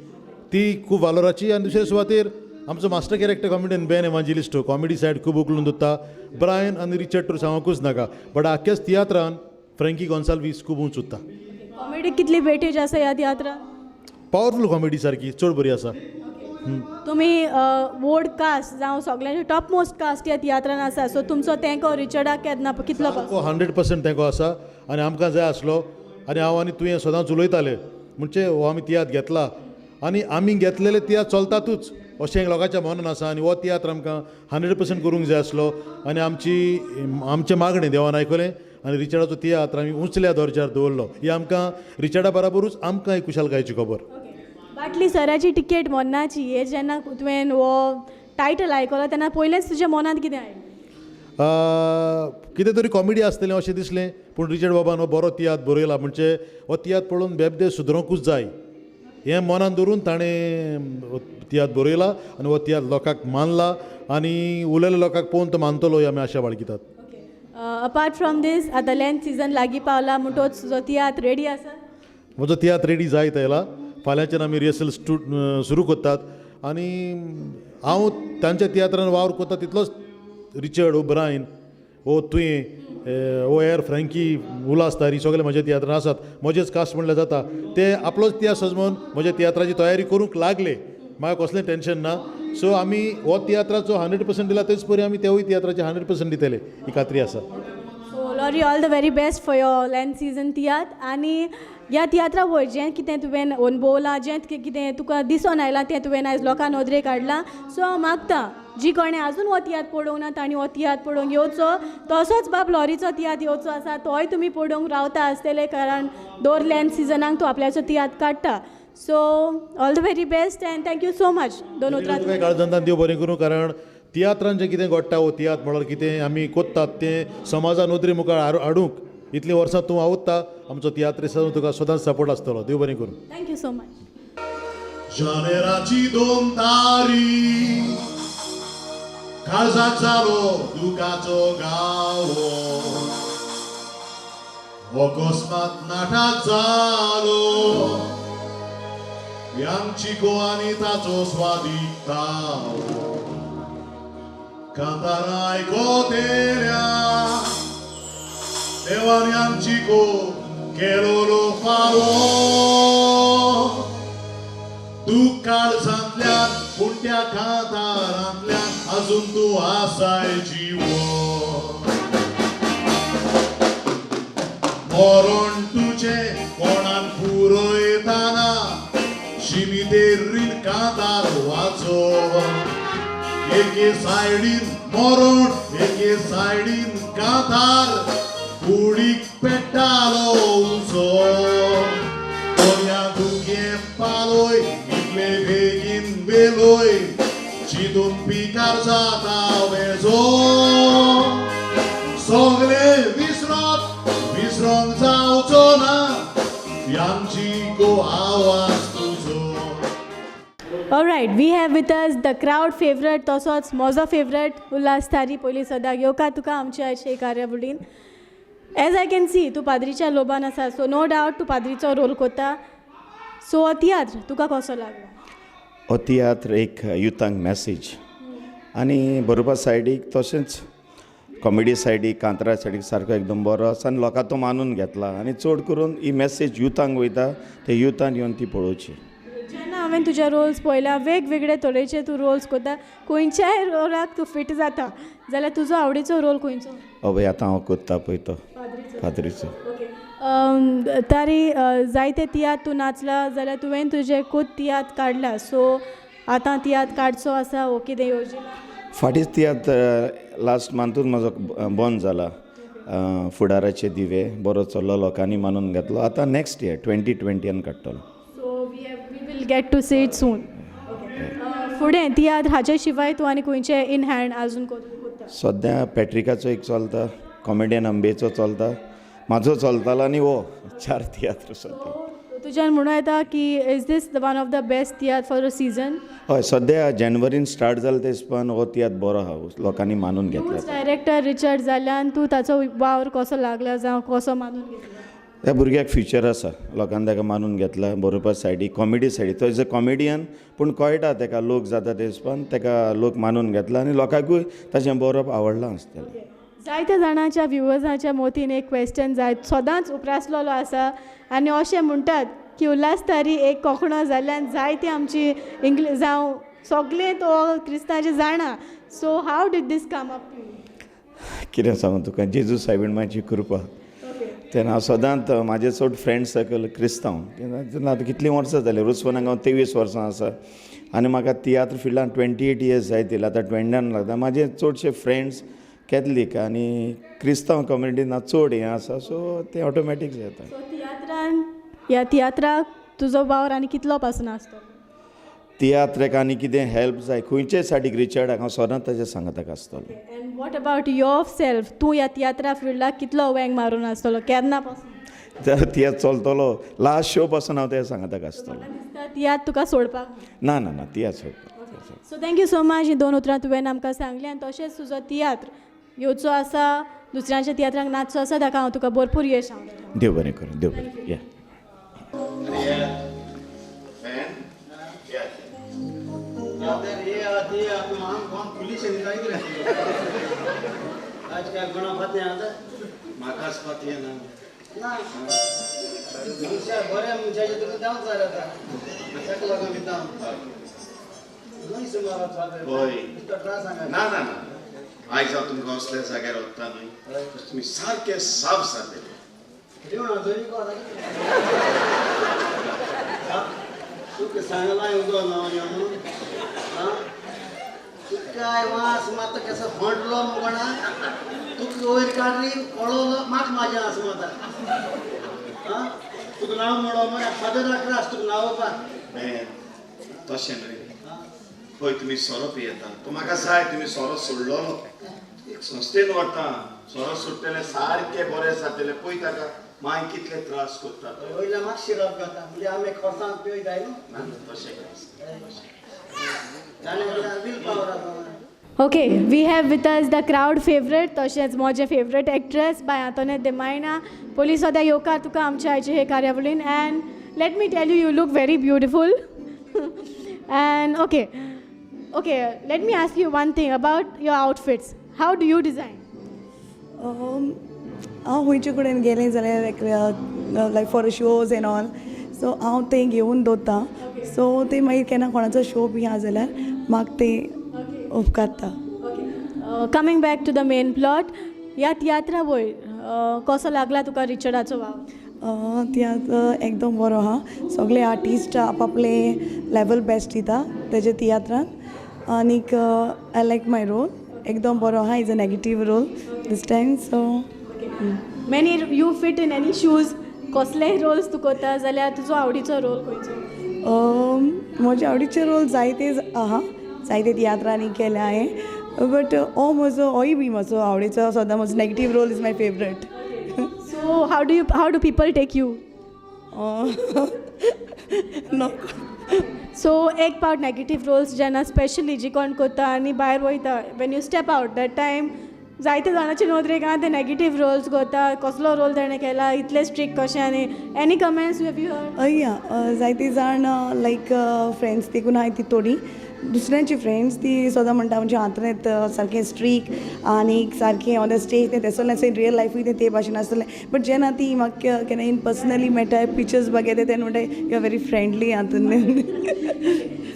ती खूब वालोराची. आनी दुसरे सुवातेर आमचो master character comedian Ben Evangelisto comedy side खूब उखलून दवरता. ब्रायन आनी रिचर्ड तर सांगूंकूच नाका, बट आख्ख्याच तियात्रान फ्रँकी गोन्साल्वीस खूब उंच उरता. कॉमेडी कितली वेटेज आसा ह्या तियात्रान? पावरफूल कॉमेडी सारकी चड बरी आसा. तुमी वोड कास्ट जावं सगळ्यांचे टॉप मोस्ट कास्ट ह्या तियात्रान आसा, सो तुमचो तेंको रिचर्डाक केन्ना कितलो पावता? 100% तेंको आसा आनी आमकां जाय आसलो. आनी हांव आनी तुवें सदांच उलयताले म्हणजे हो आमी तियात्र घेतला आनी आमी घेतलेले तियात्र चलतातूच अशें लोकांच्या मनान आसा आनी हो तियात्र आमकां 100% करूंक जाय आसलो. आनी आमची आमचें मागणें देवान आयकलें आनी रिचर्डाचो तियात्र आमी उंचल्या दर्जार दवरलो. ही आमकां रिचर्डा बराबरूच आमकां एक खुशालकायेची खबर. बाटली सराची टिकेट मोन्नाची हे जेन्ना तुवें हो टायटल आयकलो तेन्ना पयलेंच तुज्या मनांत कितें आयलें? कितें तरी कॉमेडी आसतलें अशें दिसलें, पूण रिचर्ड बाबान हो बरो तियात्र बरयला म्हणजे हो तियात्र पळोवन बेबदे सुदरोंकूच जाय हें मनान धरून ताणें तियात्र बरयला आनी हो तियात्र लोकांक मानला आनी उलयल्ल्या लोकांक पळोवन तो मानतलो ही आमी आशा बाळगितात. अपार्ट फ्रॉम these आतां लेंत सिजन लागीं पावला म्हणटोच तुजो तियात्र रेडी आसा? म्हजो तियात्र रेडी जायत आयला. फाल्यांच्यान आमी रिहर्सल सुरू करतात आनी हांव तांच्या तियात्रान वावर करता तितलोच रिचर्ड ओ ब्रायन ओ तुवें ओ एर फ्रँकी उल्हास तारी सगळे म्हज्या तियात्रान आसात. म्हजेच कास्ट म्हणल्यार जाता ते आपलोच तियात्र सजमोन म्हज्या तियात्राची तयारी करूंक लागले, म्हाका कसलें टेंशन ना. सो आमी हो तियात्राचो 100% दिला तेच परी आमी तेवूय तियात्राचे 100% दितले ही खात्री आसा. So Laurie, all the very best for your Lent season तियात्र. आनी ह्या तियात्रा वयर जें कितें तुवें अणभवलां, जें कितें तुका दिसून आयलां तें तुवें आयज लोकां नदरेक हाडलां. सो हांव मागता जी कोणें आजून हो तियात्र पळोवंक ना तांणी हो तियात्र पळोवंक येवचो. तसोच बाब लॉरीचो तियात्र येवचो आसा तोय तुमी पळोवंक रावता आसतले, कारण दर लेंत सिजनाक तूं आपल्याचो तियात्र काडटा. So all the very best and thank you so much. दोन उतरां तुका काळजांतल्यान देव बरें करूं, कारण तियात्रान जें कितें घडटा वो तियात्र म्हणल्यार कितें आमी कोत्तात तें समाजा नदरे मुखार हाडूंक इतलीं वर्सां तूं वावुरता, आमचो तियात्रिस्त तुका सदांच सपोर्ट आसतलो. देव बरें करूं. Thank you so much. जानेराची 2 तारीख काळजाक जालो दुखाचो गावो, अकस्मात नाटाक जालो यांग चिको आनी ताचो स्वादीक तावो. कांतारां आयकोतेल्या देवान यांग चिको केलोलो फावो, तूं काळजांतल्यान पूण त्या कांतारांतल्यान अजून तूं आसाय जिवो. मरण तुजें कोणाक पुरयताना शिमितेरीन कांतार वाचो, एके सायडीन मरण एके सायडीन कांतार कुडीक पेट्टालो उजो. कोण्या दुखें पालोय इतले बेगीन बेलोय चिंतून पिकार जाता वेजो. सगळे विसरत विसरोंक जावचो ना यांची गो आवाज तुजो. All right, we have with us the crowd favorite, तसोच म्हजो फेवरेट उल्हास तारी. पयलीं सदां येवकार तुका आमच्या आयच्या कार्यावळीन. एज I can see तूं पाद्रीच्या लोबान आसा, सो नो डावट तूं पाद्रीचो रोल करता. सो हो तियात्र तुका कसो लागलो? हो तियात्र एक युथांक मॅसेज आनी बरोवपा सायडीक तशेंच कॉमेडी सायडीक कांतरा सायडीक सारको एकदम बरो आसा आनी लोकां तो मानून घेतला आनी चड करून ही मॅसेज युथांक वयता ते युथान येवन ती पळोवची. जेन्ना हांवें तुजे रोल्स पळयल्या, वेगवेगळे तरेचे तूं रोल्स करता, खंयच्याय रोलाक तूं फिट जाता. जाल्यार तुजो आवडीचो रोल खंयचो? हय, आतां हांव कोत्ता पळय तो पाद्रीचो. ओके, तारी जायते तियात्र तूं नाचला, जाल्यार तुवें तुजे खूद तियात्र काडला, सो आतां तियात्र काडचो आसा वो कितें येवजिलां? फाटींच तियात्र लास्ट मंथूच म्हजो बंद जाला, फुडाराचे दिवे, बरो चल्लो, लोकांनी मानून घेतलो. आतां नेक्स्ट इयर 2020 काडटलो. So we will get to see it soon. फुडें तियात्र हाचे शिवाय तूं आनी खंयचे इन हँड आजून कोत्ता? सद्या पॅट्रिकाचो एक चलता, कॉमेडियन अंबेचो चलता, म्हाजो चलतालो आनी हो चार तियात्र सद्या. तुज्यान म्हणूं येता की is this the one of the best tiatr for a season? हय, सद्या जानेवारीन स्टार्ट जालें ते हिसपान हो तियात्र बरो आहा, लोकांनी मानून घेतला. तूंच डायरेक्टर रिचर्ड जाल्ल्यान तूं ताचो वावर कसो लागला जावं कसो मानून घेतला? ह्या भुरग्याक फ्युचर आसा, लोकांनी ताका मानून घेतला. बरोवपा सायडी, कॉमेडी सायडी, तो एज अ कॉमेडियन पूण कळटा ताका लोक जाता ते हिसपान ताका लोक मानून घेतला आनी लोकांकूय ताचें बरोवप आवडलां आसतलें. जायत्या जाणांच्या व्युवर्साच्या मोतीन एक क्वेश्चन जाय सदांच उप्रासलेलो आसा आनी अशें म्हणटात की उल्हास तारी एक कोंकणो जाल्ल्यान जायती आमची इंग्लीश जावं सगलें तो क्रिस्तांचें जाणा, so how did this come up to you? कितें सांगू तुका, जेजू सायबीण मांयची कृपा. तेन्ना हांव सदांच म्हाजें चड फ्रेंड सर्कल क्रिस्तांव. तेन्ना आतां कितलीं वर्सां जालीं रुस्वनाक हांव 23 वर्सां आसा आनी म्हाका तियात्र फिल्डान 28 इयर्स जायत येयला, आतां 29 लागता. म्हाजे चडशे फ्रेंड्स कॅथलीक आनी क्रिस्तांव कम्युनिटीन हांव चड हें आसा, सो तें ऑटोमॅटीक जाता. सो तियात्रान ह्या तियात्राक तुजो वावर आनी कितलो पासून आसतलो? तियात्राक आनी कितें हेल्प जाय खंयचेय सायडीक रिचर्डाक हांव सदांच ताच्या सांगाताक आसतलो. And what about yourself, तूं ह्या तियात्रा फिल्डाक कितलो वेंग मारून आसतलो, केन्ना पासून? तियात्र चलतलो लास्ट शो पासून हांव तेज्या सांगाताक आसतलो. म्हाका दिसता तियात्र तुका सोडपाक ना ना ना, तियात्र सोडपाक. So thank you so much, ही दोन उतरां तुवें आमकां सांगलीं आनी तशेंच तुजो तियात्र येवचो आसा, दुसऱ्यांच्या तियात्रांक नाचचो आसा, ताका हांव तुका भरपूर यश हांव. देव बरें करूं, देव बरें. या म्हाकाच फाती ना मनशा बऱ्या मनशाचे तुका जावंक जाय आतां, ताका लागून दिता ना ना ना, आयज हांव तुमकां असल्या जाग्यार वता न्हय, तुमी सारके साफ जातले. तुका सांगलां उदो ना म्हणून तुका वास मात कसो फोंडलो मुगो, तुका वयर काडली पळोवलो म्हाका म्हाजें आस माता तुका नांव म्हणो मरे फादर त्रास तुका नांव वपाक तशें न्हय. पळय तुमी सोरो पियेता, तो म्हाका जाय तुमी सोरो सोडलो, एक संस्थेन व्हरता, सोरो सोडटले सारके बरे जातले. पळय ताका माय कितले त्रास करता, वयल्या मात शिरप जाता म्हणजे आमी खोर्सान पिवय जाय न्हू. ना तशें कांय. Okay, we have with us the crowd favourite तशेंच म्हजें फेवरेट एक्ट्रेस बाय आंतोनेत दे मायना. पयलीं सद्या येवकार तुका आमच्या आयचे हे कार्यावळीन. And let me tell you, you look very beautiful. And okay okay, let me ask you one thing about your outfits, how do you design? हांव खंयचे कडेन गेलें जाल्यार like like for shows and all, so हांव तें घेवन दवरता, so ते मागीर केन्ना कोणाचो शो बी आहा जाल्यार म्हाका तें उपकारता. Coming back to the main plot, ह्या तियात्रा वयर कसो लागला तुका रिचर्डाचो वावर? तियात्र एकदम बरो आहा, सगळे आर्टिस्ट आप आपले लेवल बेस्ट दिता तेजे तियात्रान आनीक I like my role, एकदम बरो आहा, is a negative role this time. So many you fit in any shoes, कसलेय रोल्स तूं करता जाल्यार तुजो आवडीचो रोल खंयचो? म्हजे आवडीचे रोल जायते आहा, जायते तियात्रांनी केले हांवें, बट हो म्हजो होय बी म्हजो आवडीचो सदां म्हजो negative role is my favourite. So how do people take you? No. So एक पावट नेगेटीव रोल्स जेन्ना स्पेशली जी कोण करता आनी भायर वयता, when you step out that time जायते जाणांचे नदरेक आहा ते नेगेटीव रोल्स करता, कसलो रोल ताणें केला, इतले स्ट्रिक्ट कशें, आनी any comments you have you heard? या जायते जाण लायक फ्रेंड्स देखून आहाय ती थोडीं दुसऱ्यांची फ्रेंड्स ती सदां म्हणटा म्हणजे हातरेंत सारकें स्ट्रीक आनी सारकें ऑन the stage तें तेसोलें रियल लायफूय तें ते भाशेन आसतलें, बट जेन्ना ती म्हाका केन्ना इन पर्सनली मेळटाय पिक्चर्स बघेताय तेन्ना म्हणटाय you are very friendly हातून.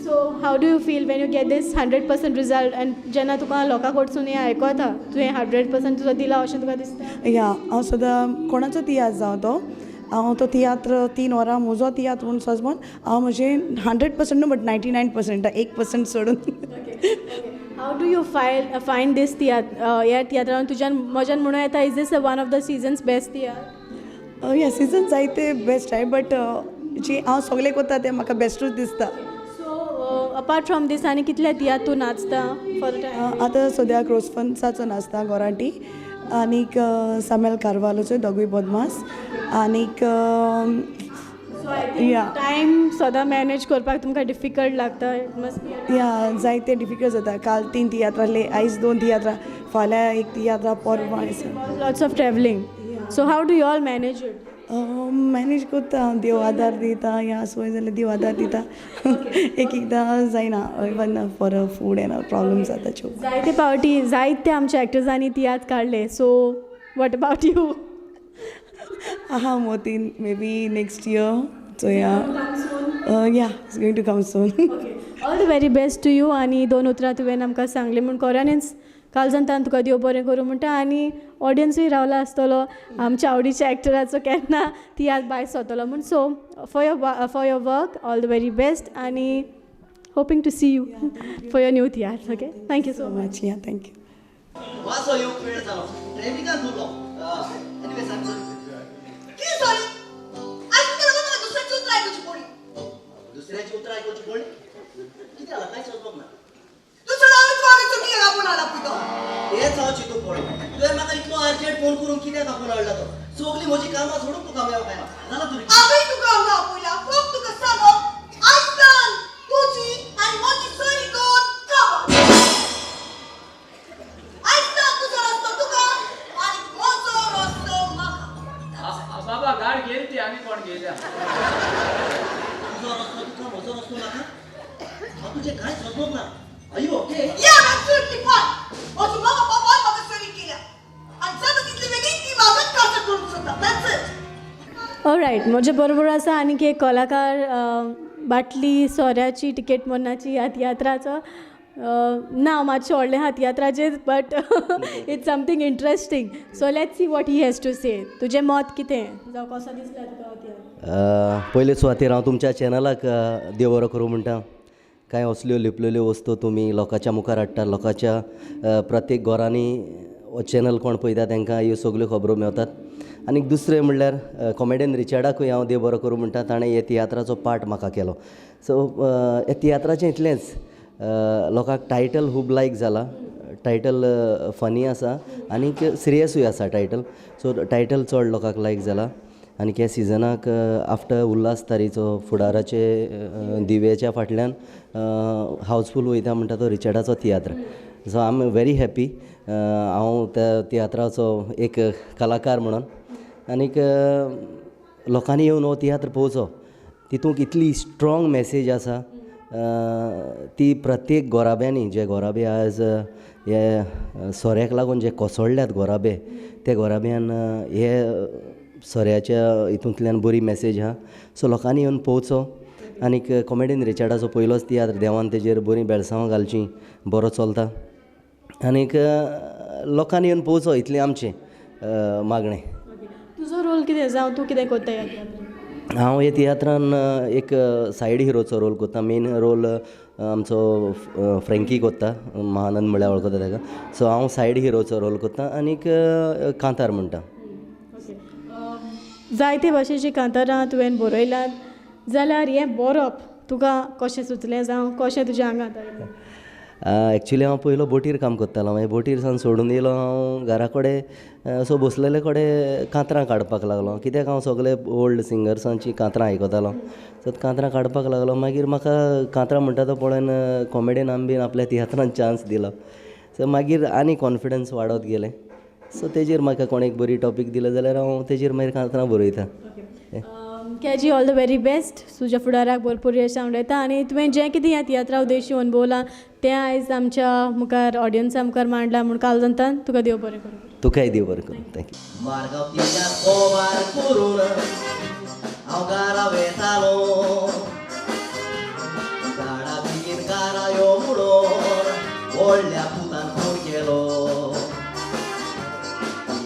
So how do you feel when you get this 100% result and जेन्ना तुका लोकां कडसून हें आयकता तुवें 100% तुजो दिला अशें तुका दिसता? या हांव सदां कोणाचो तियात्र जावं तो हांव तो तियात्र 3 वरां म्हजो तियात्र म्हूण सजमोन हांव म्हजें 100% न्हू बट 99% 1% सोडून. How do you find this तियात्र ह्या तियात्रान तुज्यान म्हज्यान म्हणूं येता is this one of the season's best तियात्र? या सिजन जायते बेस्ट आहाय बट जी हांव सगळें करता तें म्हाका बेस्टूच दिसता. सो अपार्ट फ्रॉम दीस आनी कितले तियात्र तूं नाचता फॉर टायम? आतां सद्याक रोजफन्साचो नाचता गोराटी आनीक सामेल कारवालोचो दोगूय बदमास आनीक या टायम सदां मॅनेज करपाक तुमकां डिफिकल्ट लागता? या जायते डिफिकल्ट जाता. काल 3 तियात्र आहले, आयज 2 तियात्रां, फाल्यां 1 तियात्रा, परवां. Lots of travelling, so how do you all manage it? Manage करता हांव, देव आदार दिता, या सोय जाल्यार देव आदार दिता, एक एकदां जायना even for a food and problem जाता. जायते पावटी जायते आमच्या एक्टर्सांनी तियात्र काडले, सो what about you? आहा मोतीन may be next year चोया. Yeah it's going to come soon. All the very best to you. आनी 2 उतरां तुवें आमकां सांगलीं म्हूण खऱ्यांनीच कालजंतान तुका देव बरें करूं म्हणटा आनी ऑडियन्सूय रावला आसतलो आमच्या आवडीच्या एक्टराचो केन्ना तियात्र भायर सरतलो म्हूण. So for your work all the very best आनी hoping to see you for your new tiatr. Okay, thank you so much. Yeah thank you. वासो येवंक वेळ जालो, ट्रॅफिकान उरलो. एनिवे सांग सॉरी. कितें सॉरी? आयज तुका लागून म्हाका दुसऱ्याची उतरां आयकुची पडली. दुसऱ्याची उतरां आयकुची पडली? कितें जालां कांय समजूंक ना. दुसरो हांव तुका चुकी आपोवन हाडला पळय तो. हेंच हांव चिंतूंक पडलो, तुवें म्हाका इतलो अर्जंट फोन करून कित्याक आपोवन हाडला तो? सगळीं म्हजी कामां सोडून तुका मेळोंक आयला जालां तुवें. हांवें तुका हांगा आपयला फक्त तुका सांगप आयज तुजी आनी म्हजी सरी गत काबार. आयज तुजो रस्तो तुका आनी म्हजो रस्तो म्हाका. बाबा गाड घेयल ती आनी कोण घेयल्या? तुजो रस्तो तुका म्हजो रस्तो म्हाका? हांव तुजें कांय समजूंक ना. Are you okay? Yeah, I'm absolutely fine. म्हजी मामा बापान म्हाका सरी केल्या आनी जाता तितले बेगीन ती म्हाकाच काजार करूंक सोदता. That's it. Alright, म्हजे बरोबर आसा आनीक एक कलाकार बाटली सोऱ्याची टिकेट मरणाची ह्या तियात्राचो. ना मातशें व्हडलें आहा तियात्राचेर but it's something interesting. So let's see what he has to say. तुजें मत कितें, जावं कसो दिसला तुका हो तियात्र? पयले सुवातेर हांव तुमच्या चॅनलाक देव बरो करूं म्हणटा. कांय असल्यो लिपलेल्यो वस्तू तुमी लोकांच्या मुखार हाडटा, लोकांच्या प्रत्येक घरांनी हो चॅनल कोण पळयता तांकां ह्यो सगल्यो खबरो मेवतात. आनी दुसरें म्हणल्यार कॉमेडियन रिचर्डाकूय हांव देव बरो करूं म्हणटा, ताणें हे तियात्राचो पार्ट म्हाका केलो. सो ह्या तियात्राचें इतलेंच, लोकांक टायटल खूब लायक जाला, टायटल फनी आसा आनीक सिरियसूय आसा टायटल. सो टायटल चड लोकांक लायक जाला. आनी ह्या सिजनाक आफ्टर उल्हास तारीचो फुडाराचे दिव्याच्या फाटल्यान हावजफूल वयता म्हणटा तो रिचर्डाचो तियात्र. So I am very happy हांव त्या तियात्राचो एक कलाकार म्हणून. आनीक लोकांनी येवन हो तियात्र पळोवचो, तितूंत इतली स्ट्रोंग मॅसेज आसा ती प्रत्येक गोराब्यांनी, जे गोराबे आज हे सोऱ्याक लागून जे कोसळ्ळ्यात गोराबे, ते गोराब्यान हे सोऱ्याच्या हितूंतल्यान बरी मॅसेज आहा. सो लोकांनी येवन पळोवचो. आनीक कॉमेडियन रिचर्डाचो पयलोच तियात्र, देवान तेजेर बरीं बेळसांवां घालचीं, बरो चलता आनीक लोकांनी येवन पळोवचो इतलें आमचें मागणें. तुजो रोल कितें, जावं तूं कितें करता ह्या तियात्रान? हांव ह्या तियात्रान एक सायड हिरोचो रोल करता. मेन रोल आमचो फ्रेंकी करता, महानंद म्हळ्यार वळखता ताका. सो हांव सायड हिरोचो रोल करता आनीक कांतार म्हणटा. जायते भाशेचीं कांतारां तुवें बरयल्यांत, जाल्यार हें बरोवप तुका कशें सुचलें, जावं कशें तुज्या आंगांत आयलें? एक्चुली हांव पयलो बोटीर काम करतालो, मागीर बोटीर सावन सोडून येयलो हांव घरा कडेन. असो बसलेले कडेन कांतरां काडपाक लागलो, कित्याक हांव सगळे ओल्ड सिंगर्सांची कांतरां आयकतालो. सो कांतरां काडपाक लागलो, मागीर म्हाका कांतरां म्हणटा तो पळोवन कॉमेडियनान बीन आपल्या तियात्रान चान्स दिलो. सो मागीर आनी कॉन्फिडन्स वाडत गेलें. सो तेजेर म्हाका कोण एक बरी टॉपीक दिलो जाल्यार हांव तेजेर मागीर कांतरां बरयता. KG, all the very best. तुज्या फुडाराक भरपूर यश हांव उलयता आनी तुवें जें कितें ह्या तियात्रा उद्देशी अणभवलां तें आयज आमच्या मुखार, ऑडियन्सा मुखार मांडलां म्हूण काळजांतल्यान तुका देव बरें करूं. तुकाय देव बरें करूं. Thank you. Margao किल्ल्याक कोबार करून हांव घरा वेतालो, झाडा बेगीन घरा यो म्हणून व्हडल्या पुतान फोन केलो.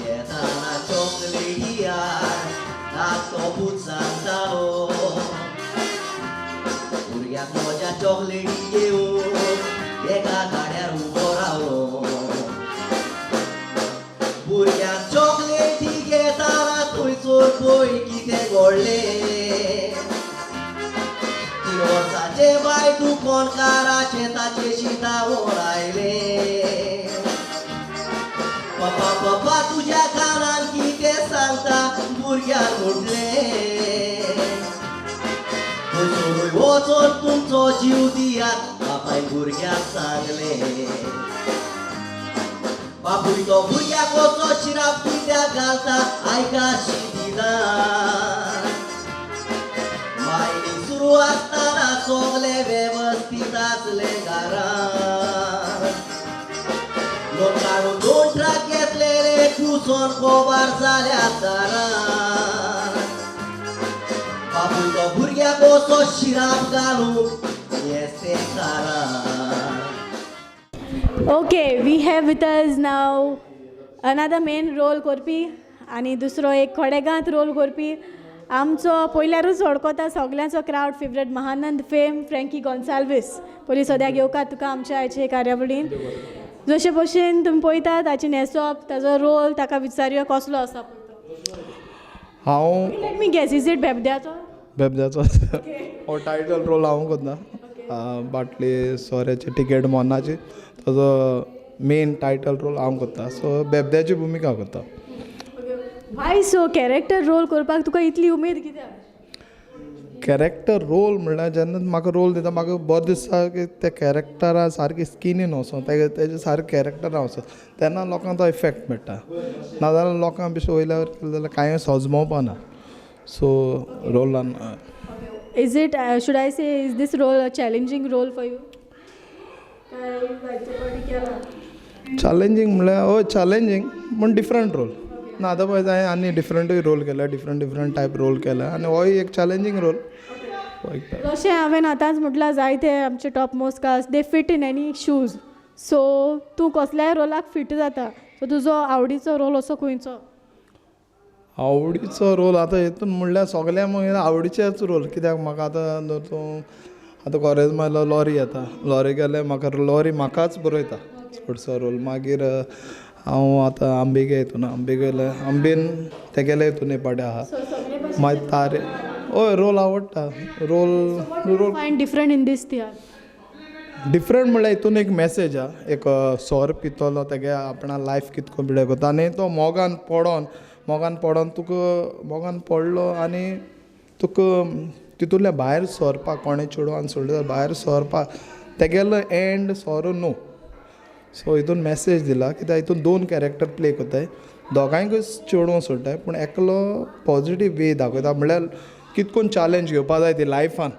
येताना चॉकलेटी हाड धाकटो पूत सांगतालो, भुरग्याक म्हज्या चॉकलेटी घेवन एका गाड्यार उबो रावलो. भुरग्याक चॉकलेटी घेताना थंयसर पळय कितें घडलें, 3 वर्सांचें बाय तूं कोणकाराचें ताचें शितावर आयलें. पप्पा पप्पा तुज्या कानान कितें सांगता भुरग्यान म्हटलें, थंयसरूय वचोन तुमचो जीव दियात बापायन भुरग्याक सांगलें. बापूय तो भुरग्याक कसो शिराप कित्याक घालता आयका शिदिना, मायणी सुरू आसतना सगलें वेवस्थीत आसलें घरांत. लोक काडून 2 ट्रक घेतलेले कुसोन कोबार जाल्या दारांत. बापूय तो भुरग्याक कसो शिराप घालूंक येस तें कारण. Okay, we have with us now another main role करपी आनी दुसरो एक खडेगांत रोल करपी, आमचो पयल्यारूच वळखता सगल्यांचो crowd favourite Mahanand fame Franky Gonsalves. पयलीं सद्याक येवकार तुका आमच्या आयचे कार्यावळीन. जशे भशेन तुमी पळयता ताचें न्हेसप, ताजो रोल, ताका विचारुया कसलो आसा पळय तो. हांव let me guess, is it बेबद्याचो? बेबद्याचो हो टायटल रोल हांव करता. बाटली सोऱ्याची टिकेट मोन्नाची ताजो मेन टायटल रोल हांव करता. सो बेबद्याची भुमिका करता. वाय सो कॅरेक्टर रोल करपाक तुका इतली उमेद कित्याक? कॅरेक्टर रोल म्हणल्यार जेन्ना म्हाका रोल दिता म्हाका बरें दिसता की त्या कॅरेक्टरा सारकी स्किनीन वचोन तेजे सारकें कॅरेक्टरा वचोन तेन्ना लोकांक तो इफेक्ट मेळटा. नाजाल्यार लोकांक बेश्टे वयल्यार केलें जाल्यार कांय सजमोवपा ना. सो रोलान Is it, should I say, is this role a challenging role for you? Challenging म्हणल्यार हय चॅलेंजींग पूण डिफरंट रोल ना. आतां पळय हांवें आनी डिफरंटूय रोल केला, डिफरंट डिफरंट टायप रोल केला आनी होय एक चॅलेंजींग रोल. जशें हांवें आतांच म्हटलां, जायते आमचे top most cast they fit in any shoes, so तूं कसल्याय रोलाक फिट जाता. सो तुजो आवडीचो रोल असो खंयचो? आवडीचो रोल आतां हितून म्हणल्यार सगल्या मागीर आवडीचेच रोल कित्याक म्हाका आतां धर तूं आतां कोरेज्मा लॉरी येता, लॉरी गेल्यार म्हाका लॉरी म्हाकाच बरयता चडसो रोल. मागीर हांव आतां आंबिगे हितून आंबिगेले आंबीन तेगेले हितून एक पाटे आहा. मागीर तारे हय रोल आवडटा. Role role find different in this tiatr? Different म्हणल्यार हितून एक मॅसेज आहा. एक सोरो पितलो तेगे आपणा लायफ कितको बिडे करता आनी तो मोगान पडोन मोगान पडोन तुका मोगान पडलो आनी तुका तितूंतल्या भायर सरपाक कोणें चेडवान सोडलें जाल्यार भायर सरपाक तेगेलो एंड सोरो न्हू. सो हितून मॅसेज दिला कित्याक हितून 2 कॅरेक्टर प्ले करताय, दोगांयकूय चेडूं सोडटाय पूण एकलो पॉजिटीव वे दाखयता म्हणल्यार कितकोन चॅलेंज घेवपा जाय ती लायफान.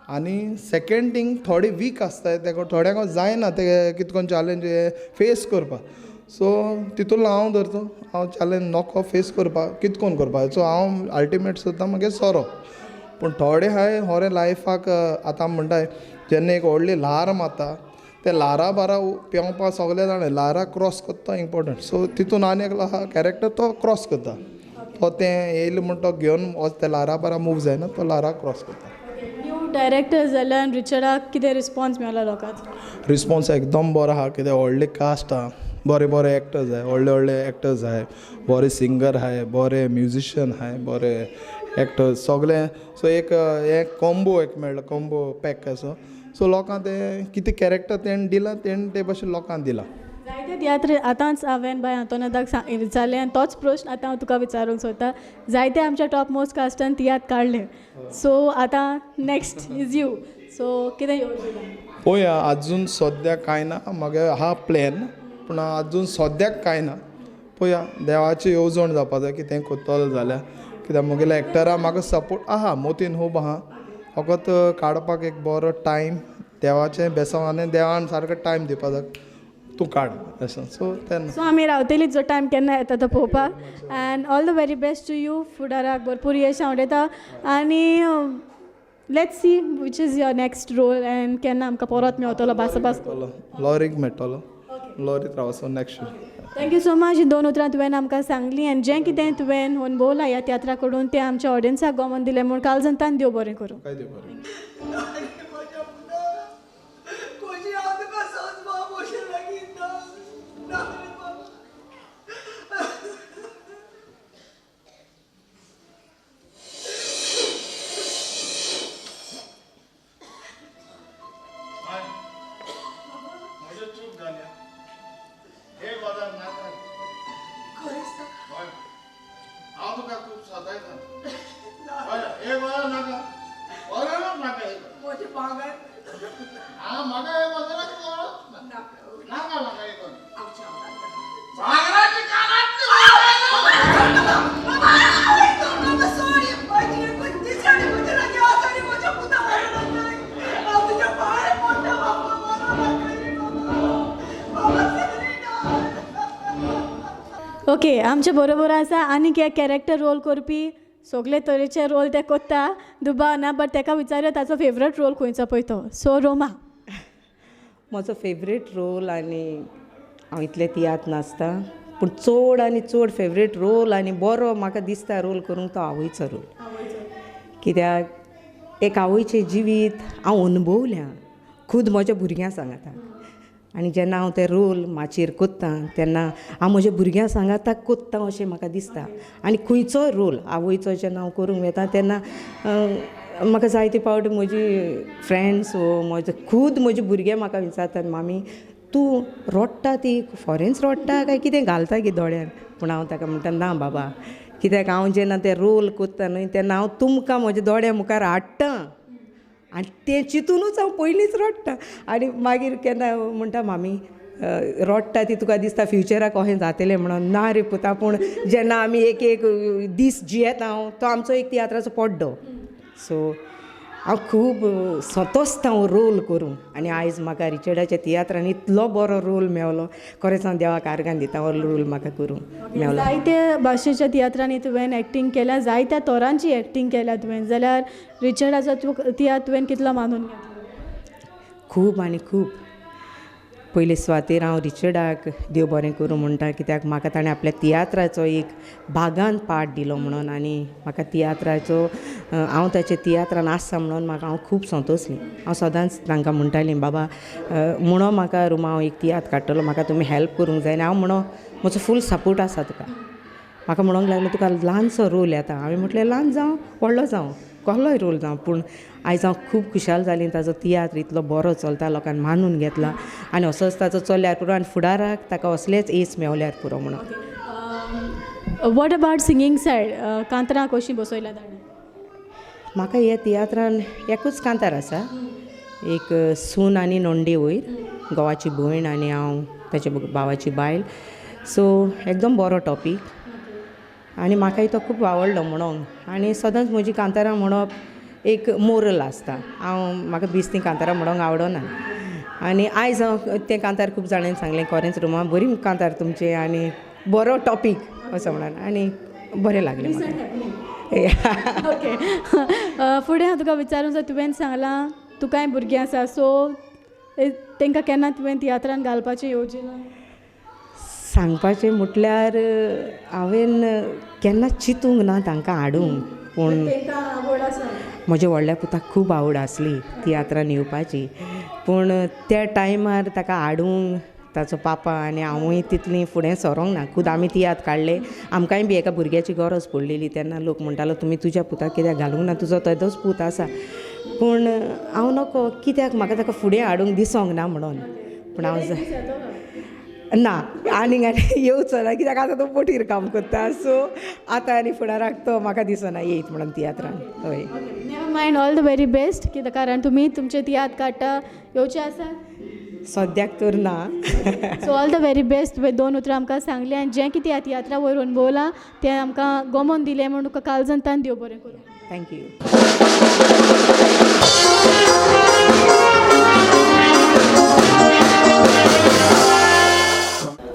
आनी सेकेंड थींग थोडे वीक आसताय तेका थोड्यांक जायना ते कितकोन चॅलेंज फेस करपाक. सो तितून हांव धरता हांव चॅलेंज नको फेस करपाक कितकोन करपाक. सो हांव अल्टिमेट सोदता मागीर सोरो. पूण थोडे हाय होरे लायफाक आतां म्हणटाय जेन्ना एक व्हडली ल्हार मारता ते ल्हारा बारा पेंवपाक सगले जाणा, ल्हारा क्रॉस करता इम्पोर्टंट. सो तितून आनी एकलो आहा कॅरेक्टर तो क्रॉस करता, तो तें येयलें म्हण तो घेवन वच ते ल्हारा बारा मूव जायना, तो ल्हारा क्रॉस करता. न्यू डायरेक्टर जाल्यान रिचर्डाक कितें रिस्पॉन्स मेळ्ळा लोकांचो? रिस्पॉन्स एकदम बरो आहा. कित्याक व्हडले कास्ट आहा, बरे बरे एक्टर्स आहाय, व्हडले व्हडले एक्टर्स आहाय, बरे सिंगर आहाय, बरे म्युजिशियन आहाय, बरे एक्टर्स सगले. सो एक हे कॉम्बो एक मेळ्ळो, कॉम्बो पॅक असो. सो लोकांक तें कितें कॅरेक्टर तेणें दिलां तेणें ते भशेन लोकांक दिलां. जायते तियात्र आतांच हांवें बाय आंतोनेताक विचारलें आनी तोच प्रश्न आतां हांव तुका विचारूंक सोदता. जायते आमच्या टॉप मोस्ट कास्टान तियात्र काडले, सो आतां नेक्स्ट is you, सो कितें येवजिलां? पळोवया, आजून सद्या कांय ना. म्हागे आहा प्लॅन, पूण आजून सद्याक कांय ना. पळोवया देवाची येवजण जावपा जाय कितें कोत्तलो जाल्यार, कित्याक म्हगेल्या एक्टरां म्हाका सपोर्ट आहा, मोतीन खूब आहा, फकत काडपाक एक बरो टायम देवाचें बेसांव आनी देवान सारको टायम दिवपा जाय तूं काड अशें, सो तेन्ना. सो आमी रावतलीच जो टायम केन्ना येता तो पळोवपाक. And all the very best to you. फुडाराक भरपूर यश आवडटा आनी let's see which is your next role and केन्ना आमकां परत मेवतलो भासाभास. लॉरीक मेळटलो, लॉरीत Raoso next. Thank you so much. दोन उतरां तुवें आमकां सांगलीं आनी जें कितें तुवें अणभवलां ह्या तियात्रा कडून तें आमच्या ऑडियन्साक गमोवन दिलें म्हूण काळजांतान देव बरें करूं. देव बरें. ओके, आमचे बरोबर आसा आनीक एक कॅरेक्टर रोल करपी, सगळे तरेचे रोल ते कोत्ता, दुबाव ना, बट तेका विचारुया ताचो फेवरेट रोल खंयचो पळय तो. सो रोमा. म्हजो फेवरेट रोल, आनी हांव इतले तियात्र नाचता पूण चड आनी चड फेवरेट रोल आनी बरो म्हाका दिसता रोल करूंक तो आवयचो रोल. कित्याक एक आवयचें जिवीत हांव अनुभवल्या खूद म्हज्या भुरग्यां सांगाता, आनी जेन्ना हांव ते रोल माचयेर कोत्ता तेन्ना हांव म्हज्या भुरग्यां सांगाता कोत्ता अशें म्हाका दिसता. आनी खंयचोय रोल आवयचो जेन्ना हांव करूंक वता तेन्ना म्हाका जायते फावट म्हजी फ्रेंड्स वो म्हजे खूद म्हजे भुरगे म्हाका विचारतात, मामी तूं रोडटा ती फॉरेन्स रोडटा काय कितें घालता की दोळ्यान? पूण हांव ताका म्हणटा ना बाबा, कित्याक हांव जेन्ना ते रोल कोत्ता न्हय तेन्ना हांव तुमकां म्हज्या दोळ्या मुखार हाडटा आनी तें चिंतुनूच हांव पयलींच रडटा. आनी मागीर केन्ना म्हणटा मामी रडटा ती तुका दिसता फ्युचराक अशें जातलें म्हणून? ना रे पुता, पूण जेन्ना आमी एक एक दीस जियेता हांव तो आमचो एक तियात्राचो पड्डो. सो हांव खूब संतोसता हांव रोल करूंक, आनी आयज म्हाका रिचर्डाच्या तियात्रान इतलो बरो रोल मेवलो, खरेंच हांव देवाक आर्गां दिता हो रोल म्हाका करूंक मेवलो. जायते भाशेच्या तियात्रांनी तुवें एक्टींग केल्या, जायत्या तोरांची एक्टींग केल्या तुवें, जाल्यार रिचर्डाचो तियात्र तुवें कितलो मानून घेतलो? खूब आनी खूब. पयले सुवातेर हांव रिचर्डाक देव बरें करूं म्हणटा, कित्याक म्हाका ताणें आपल्या तियात्राचो एक भागान पार्ट दिलो म्हणून, आनी म्हाका तियात्राचो हांव ताच्या तियात्रान आसा म्हणून म्हाका हांव खूब संतोसली. हांव सदांच तांकां म्हणटालीं, बाबा म्हणो म्हाका रुमा हांव एक तियात्र काडटलो, म्हाका तुमी हेल्प करूंक जाय. आनी हांव म्हणो म्हजो फूल सपोर्ट आसा तुका. म्हाका म्हणूंक लागलो तुका ल्हानसो रोल येता. हांवें म्हटलें ल्हान जावं व्हडलो जावं कसलोय रोल जावं, पूण आयज हांव खूब खुशाल जालीं ताजो तियात्र इतलो बरो चलता, लोकांनी मानून घेतला आनी असोच ताजो चल्ल्यार पुरो आनी फुडाराक ताका असलेच एस मेवल्यार पुरो म्हणून. What about singing side? कांतरां कशीं बसयल्या ताणें? म्हाका ह्या तियात्रान एकूच कांतार आसा, एक सून आनी नोंडे वयर, घोवाची भयण आनी हांव ताच्या भावाची बायल. सो एकदम बरो टॉपीक आनी म्हाकाय तो खूब आवडलो म्हणूंक. आनी सदांच म्हजी कांतारां म्हणप एक मोरल आसता, हांव म्हाका बेस्तीं कांतारां म्हणूंक आवडना. आनी आयज हांव तें कांतार खूब जाणांनी सांगलें, खरेंच रुमा बरी कांतार तुमचें आनी बरो टॉपीक असो म्हणून, आनी बरें लागलें म्हाका. ओके, फुडें हांव तुका विचारूंक जाय, तुवें सांगलां तुकाय भुरगीं आसा, सो तांकां केन्ना तुवें तियात्रान घालपाचें येवजिलां? सांगपाचें म्हटल्यार हांवें केन्ना चिंतूंक ना तांकां हाडूंक, पूण म्हज्या व्हडल्या पुताक खूब आवड आसली तियात्रान येवपाची, पूण त्या टायमार ताका हाडूंक ताचो पापा आनी हांवूय तितलीं फुडें सरोंक ना. खूद आमी तियात्र काडले, आमकांय बी एका भुरग्याची गरज पडलेली तेन्ना लोक म्हणटालो तुमी तुज्या पुताक कित्याक घालूंक ना, तुजो तेदोच पूत आसा. पूण हांव नको, कित्याक म्हाका ताका फुडें हाडूंक दिसोंक ना म्हणून. पूण हांव ना आनीक आनी येवचो ना, कित्याक आतां तो बोटीर काम करता, सो आतां आनी फुडाराक तो म्हाका दिसना येयत म्हणून तियात्रान. हय, never mind, all the very best. कित्याक कारण तुमी तुमचे तियात्र काडटा, येवचे आसा? सद्याक तर ना. So all the very best. तुवें दोन उतरां आमकां सांगलीं आनी जें कितें ह्या तियात्रा वयर अणभवलां तें आमकां गमोवन दिलें म्हूण तुका काळजांतल्यान देव बरें करूं. Thank you.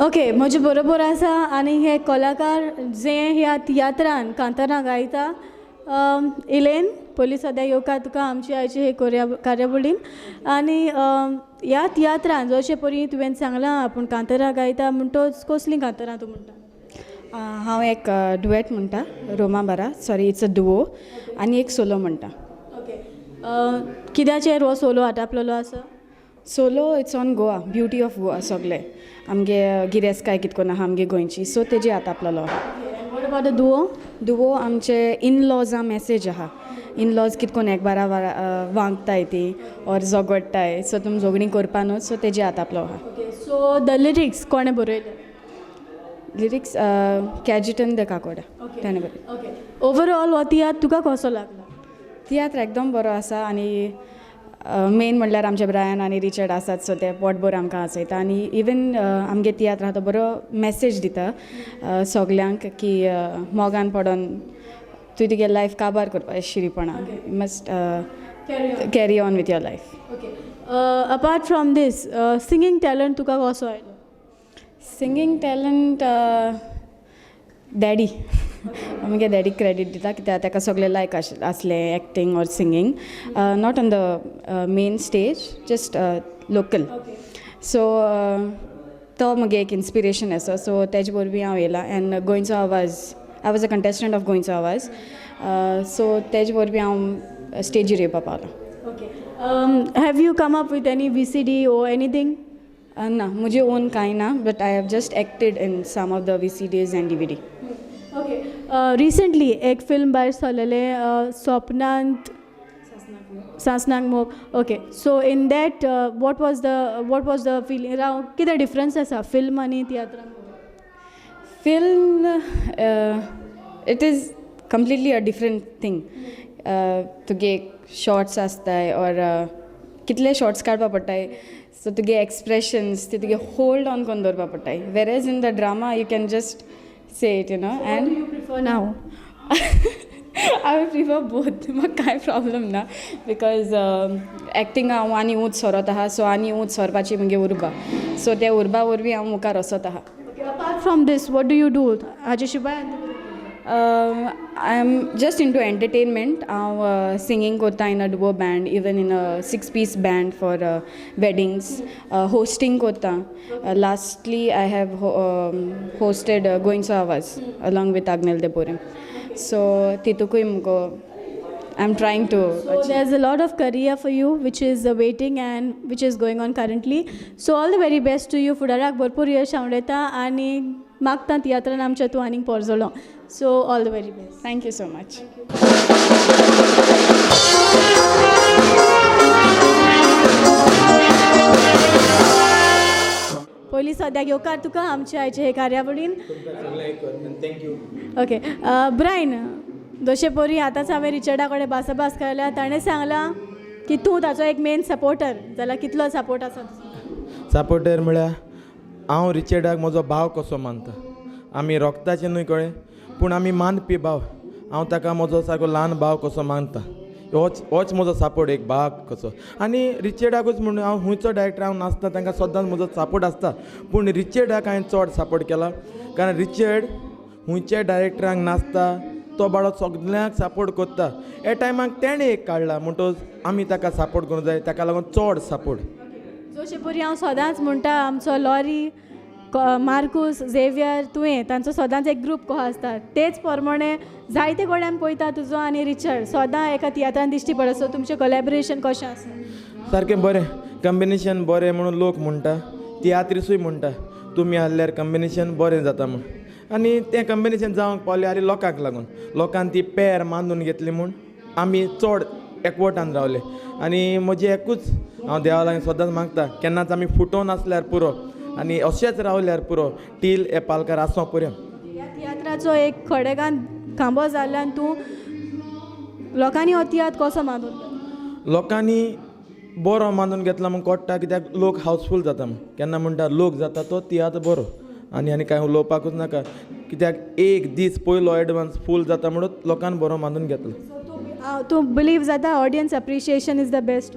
Okay, म्हजे बरोबर आसा आनी हे कलाकार जे ह्या तियात्रान कांतारां गायता, इलेन. पयलीं सद्या येवकार तुका आमची आयची हे कार्यावळीन. आनी ह्या तियात्रान जशे परी तुवें सांगलां आपूण कांतारां गायता म्हणटोच कसलीं कांतारां तूं म्हणटा? हांव एक डुएट म्हणटा, रोमा बारा, सॉरी it's a Duo, आनी एक सोलो म्हणटा. ओके, कित्याचेर हो सोलो आटापलेलो आसा? Solo it's on Goa, beauty of Goa. सगळे आमगे गिरेस्तकाय कितकोन आहा आमगे गोंयची, सो तेजे आतापलेलो आहा. What about the duo? Duo आमचे इनलॉजां मॅसेज आहा. इनलॉज कितकोन एक बारा वागताय ती ऑर झगडटाय, सो तुमी झगडीं करपा न्हू, सो तेजे आतापलो आहा. ओके, सो the lyrics कोणें बरयले? लिरिक्स कॅजिटन the Kakoda ताणें बरयले. ओके, ओवरऑल हो तियात्र तुका कसो लागलो? तियात्र एकदम बरो आसा आनी मेन म्हणल्यार आमचे ब्रायन आनी रिचर्ड आसात, सो ते पोटभर आमकां हांसयता आनी इवन आमगे तियात्र आहा तो बरो मॅसेज दिता सगल्यांक की मोगान पडोन तुवें तुगे लायफ काबार करपा शिरीपणा, must carry on with your life. Okay, apart from this singing talent तुका कसो आयलो? सिंगींग टॅलंट डॅडी, आमगे डॅडीक क्रेडीट दिता कित्याक ताका सगळें लायक आसलें acting or singing, not on the main stage, just local. So तो म्हगे एक इन्स्पिरेशन आसा, सो तेजे वरवीं हांव येयलां. एंड गोंयचो आवाज, I was a contestant of गोंयचो आवाज, सो तेजे वरवीं हांव स्टेजीर येवपा पावलां. Okay, have you come up with any VCD or anything? ना, म्हजे ओन कांय ना, but I have just acted in some of the VCDs and DVD. Okay, recently एक फिल्म भायर सरलेलें, स्वप्नांत सासनाक मोग. Okay, so in that what was the feeling? राव, कितें difference आसा film आनी तियात्रान? Film it is completely a different thing. तुगे shorts आसताय or कितले shorts काडपा पडटाय, सो तुगे एक्सप्रेशन्स ते तुगे होल्ड ऑन करून दवरपा पडटाय, whereas in the drama you can just say it, you know. And you prefer now? I would prefer both, म्हाका कांय प्रॉब्लम ना, because acting हांव आनी ऊंच सरत आहा, सो आनी ऊंच सरपाची म्हगे उर्बा, सो त्या उर्बा वरवीं हांव मुखार वचत आहा. Apart from this what do you do? हाजे शिवाय? I am just into entertainment. हांव सिंगींग करता in a duo band, even in a 6-piece band for weddings, hosting करता. Lastly I have hosted गोंयचो आवाज along with Agnel de Borim, so तितूकूय मुगो I am trying to. So there is a lot of career for you which is waiting and which is going on currently. So all the very best to you. फुडाराक भरपूर यश आवडटा आनी मागता तियात्रान आमच्या तूं आनीक पोरजलो. So all the very best. Thank you so much. पयलीं सद्याक येवकार तुका आमच्या आयचे हे कार्यावळीन. Thank you. Okay Brian, जशे परी आतांच हांवें रिचर्डा कडेन भासाभास केल्या, ताणें सांगलां की तूं ताचो एक मेन सपोर्टर, जाल्यार कितलो सपोर्ट आसा तुजो? सपोर्टर म्हळ्यार हांव रिचर्डाक म्हजो भाव कसो मानता. आमी रोगताचे न्हय कळ्ळें, पूण आमी मानपी भाव. हांव ताका म्हजो सारको ल्हान भाव कसो मानता. होच म्हजो सपोर्ट, एक भाव कसो. आनी रिचर्डाकूच म्हणून हांव खंयचो डायरेक्टर हांव नासता, तांकां सदांच म्हजो सपोर्ट आसता, पूण रिचर्डाक हांवें चड सपोर्ट केला, कारण रिचर्ड खंयच्या डायरेक्टरांक नासता, तो बाळो सगल्यांक सपोर्ट करता. ह्या टायमाक तेणें एक काडला म्हणटकच आमी ताका सपोर्ट करूंक जाय, ताका लागून चड सपोर्ट. जशे परी हांव सदांच म्हणटा, आमचो लॉरी, मार्कूस, झेवियर, तुवें तांचो सदांच एक ग्रूप कसो आसता, तेच प्रमाणे जायते कडेन आमी पळयता तुजो आनी रिचर्ड सदां एका तियात्रान दिश्टी पडटा. सो तुमचें कोलॅबरेशन कशें आसा? सारकें बरें कॉम्बिनेशन बरें म्हणून लोक म्हणटा, तियात्रिसूय म्हणटा तुमी आहल्यार कॉम्बिनेशन बरें जाता म्हूण. आनी तें कॉम्बिनेशन जावंक पावलें आनी लोकांक लागून, लोकान ती पेर मानून घेतली म्हूण आमी चड एकवटान रावले. आनी म्हजें एकूच हांव देवा लागीं सदांच मागता, केन्नाच आमी फुटोवन आसल्यार पुरो आनी अशेंच रावल्यार पुरो, टील हे पालकार आसो पुरो. ह्या तियात्राचो एक खडेगान खांबो जाल्ल्यान तूं लोकांनी हो तियात्र कसो मानून? लोकांनी बरो मानून घेतला म्हूण कोट्टा, कित्याक लोक हावसफूल जाता म्हूण. केन्ना म्हणटा लोक जाता तो तियात्र बरो, आनी आनी कांय उलोवपाकूच नाका, कित्याक एक दीस पयलो एडवांस फूल जाता म्हणून लोकान बरो मानून घेतलो. तूं बिलीव जाता audience appreciation is the best?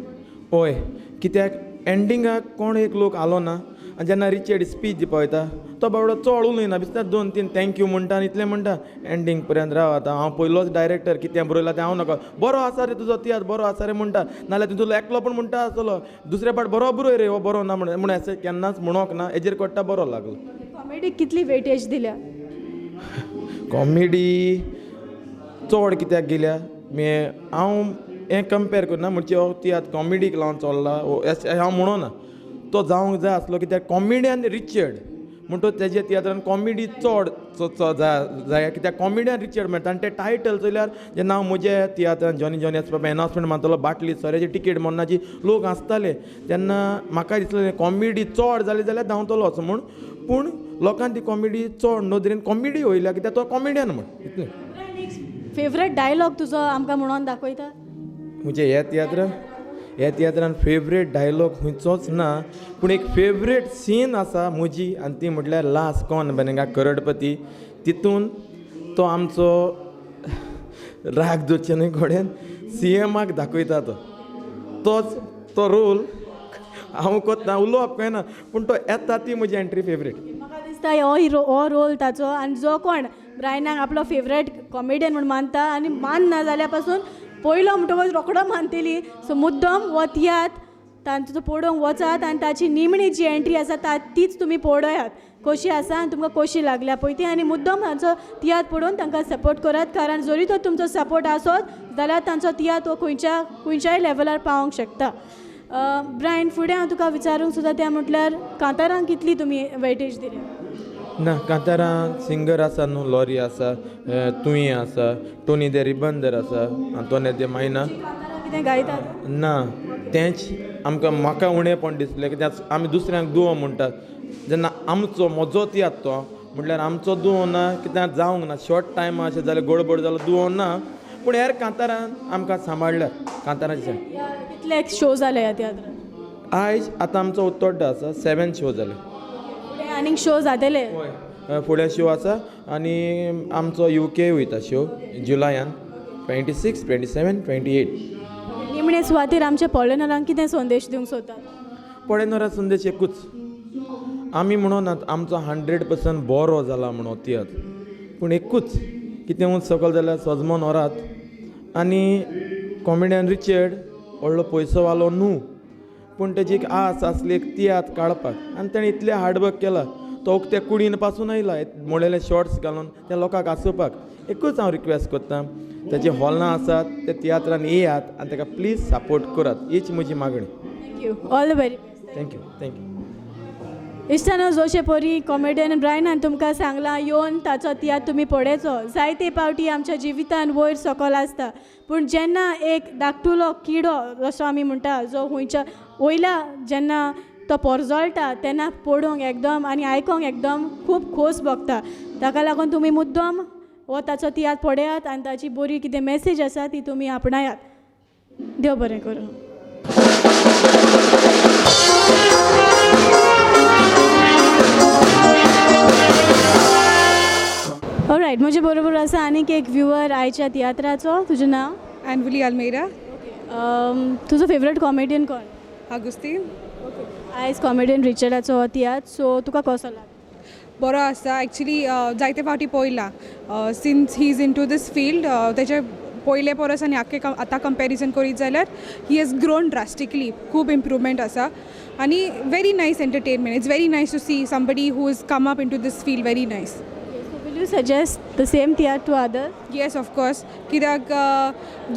हय, कित्याक एंडिंगाक कोण एक लोक आलो ना, आनी जेन्ना रिचर्ड स्पीच दिवपा वयता तो बाबडो चड उलयना, बिस्ता 2-3 thank you म्हणटा आनी इतलें म्हणटा एंडींग पर्यंत राव. आतां हांव पयलोच डायरेक्टर, कितें बरयलां तें हांव नाका, बरो आसा रे तुजो तियात्र, बरो आसा रे म्हणटा, नाल्यार तितूंतलो एकलो पूण म्हणटा आसतलो दुसरे पाट बरो बरय रे, हो बरो ना म्हण अशें केन्नाच म्हणोंक ना. हेजेर कोट्टा बरो लागलो. कॉमेडीक कितली वेटेज दिल्या? कॉमेडी चड कित्याक गेल्या हांव हें कंपेर करना, म्हणजे हो तियात्र कॉमेडीक लावन चल्ला अशें हांव म्हणोना, तो जावंक जाय आसलो, कित्याक कॉमेडियन रिचर्ड म्हणटो तेजे तियात्रान कॉमेडी चड जाय, कित्याक कॉमेडियन रिचर्ड म्हणटा. आनी तें टायटल चोयल्यार जेन्ना हांव म्हज्या तियात्रान जॉनी जॉनी एस एनावन्समेंट मारतलो, बाटली सोऱ्याची टिकेट मरणाची लोक आसताले, तेन्ना म्हाका दिसलें कॉमेडी चड जाली जाल्यार धांवतलो असो म्हूण, पूण लोकांक ती कॉमेडी चड नदरेन कॉमेडी वयल्या, कित्याक तो कॉमेडियन म्हूण. इतलें. फेवरेट डायलॉग तुजो आमकां म्हणून दाखयता? म्हजे ह्या तियात्रान, ह्या तियात्रान फेवरेट डायलॉग खंयचोच ना, पूण एक फेवरेट सीन आसा म्हजी, आनी ती म्हटल्यार लास्ट कोन बनेगा करोडपती, तितून तो आमचो राग दवरचे न्हय कडेन सीएमाक दाखयता तो, तोच तो रोल हांव कोत्ता, उलोवप कांय ना, पूण तो येता ती म्हजी एंट्री फेवरेट. म्हाका दिसता हो हिरो हो रोल ताचो, आनी जो कोण ब्रायनाक आपलो फेवरेट कॉमेडियन म्हूण मानता आनी मानना जाल्यार पासून पयलो म्हणटकच रोकडो मानतली. सो मुद्दम हो तियात्र तांचो पळोवंक वचात आनी ताची निमणी जी एंट्री आसा तीच तुमी पळयात कशी आसा आनी तुमकां कशी लागल्या पळय ती, आनी मुद्दम तांचो तियात्र पळोवन तांकां सपोर्ट करात, कारण जरी तर तुमचो सपोर्ट आसत जाल्यार तांचो तियात्र हो खंयच्या खंयच्याय लेवलार पावोंक शकता. ब्रायन, फुडें हांव तुका विचारूंक सुद्दां तें म्हटल्यार कांतारांक कितली तुमी वेटेज दिल्या? ना, कांतारां सिंगर आसा न्हू, लॉरी आसा, तुयें आसा, टोनी दे रिबंदर आसा, आंतोने दे मायना. कितें गायतात? ना, तेंच आमकां म्हाका उणेपण दिसलें, कित्याक आमी दुसऱ्यांक दुवो म्हणटात जेन्ना आमचो म्हजो तियात्र तो म्हटल्यार आमचो दुवो ना, कित्याक जावंक ना, शॉर्ट टायम अशें जालें, गडबड जालो, दुवो ना, पूण हेर कांतारान आमकां सांबाळ्ळ्यात. कांतारांचे कितले शो जाले ह्या तियात्रान? आयज आतां आमचो उत्तोड्डा आसा, 7 शो जाले. आनीक शो जातले? हय, फुडें शो आसा, आनी आमचो UK वयता शो जुलायान 26, 27, 28. निमणे सुवातेर आमच्या पॉलेनरांक कितें संदेश दिवंक सोदता? पॉलेनरा संदेश एकूच, आमी म्हणोनात आमचो 100% बरो जाला म्हणून तियात्र, पूण एकूच कितें उंच सकल जाल्यार सजमोन व्हरात. आनी कॉमेडियन रिचर्ड व्हडलो पयसो वालो न्हू, पूण तेजी एक आस आसली एक तियात्र काडपाक, आनी तेणें इतलें हार्डवर्क केलां, तो उक्ते कुडीन पासून आयला मोडलेले शॉर्ट्स घालून त्या लोकांक हांसोवपाक. एकूच हांव रिक्वेस्ट करता, तेजी हॉलां आसात त्या तियात्रान येयात आनी ताका प्लीज सपोर्ट करात, हीच म्हजी मागणी. Thank you, all the very best. Thank you, thank you. इश्टानो, जोशे पोरी कॉमेडियन ब्रायनान तुमकां सांगलां येवन ताचो तियात्र तुमी पळयचो. जायते पावटी आमच्या जिवितान वयर सकल आसता, पूण जेन्ना एक धाकटुलो किडो जसो आमी म्हणटा जो खंयच्या वयल्या जेन्ना तो पोरजळटा तेन्ना पळोवंक एकदम आनी आयकोंक एकदम खूब खोस भोगता. ताका लागून तुमी मुद्दम हो ताचो तियात्र पळयात आनी ताची बरी कितें मॅसेज आसा ती तुमी आपणायात. देव बरें करूं. ऑलरायट, म्हजे बरोबर आसा आनीक एक व्युवर आयच्या तियात्राचो. तुजें नांव? एनविली अल्मेरा. तुजो फेवरेट कॉमेडियन कोण? आगुस्तीन. ओके, आयज कॉमेडियन रिचर्डाचो हो तियात्र, सो तुका कसो लागलो? बरो आसा. एक्चुली जायते फावटी पळयला, since he is into this field, तेजे पयले परस आनी आख्खे आतां कंपेरिजन करीत जाल्यार he has grown drastically, खूब इम्प्रूवमेंट आसा आनी very nice entertainment. It's very nice to see somebody who is come up into this field, very nice. Will you suggest the same theatre to others? Yes, of course. कित्याक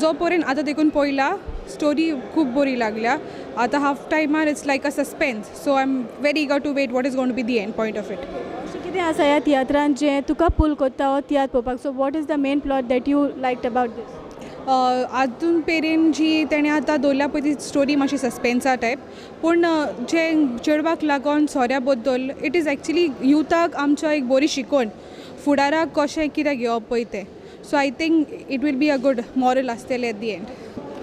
जो पर्यंत आतां देखून पळयला story खूब बरी लागल्या. आतां हाफ टायमार it's like a suspense, so I am very eager to wait what is going to be the end point of it. अशें कितें आसा ह्या तियात्रान जें तुका पूल करता हो तियात्र पळोवपाक? So what is the main plot that you liked about this? आजून मेरेन जी तेणें आतां दवरल्या पळय ती स्टोरी मातशी सस्पेन्सा टायप, पूण जे चेडवाक लागून सोऱ्या बद्दल it is actually युथाक आमच्या एक बरी शिकवण, फुडाराक कशें कितें घेवप पळय तें. So I think it will be a good moral आसतलें at the and.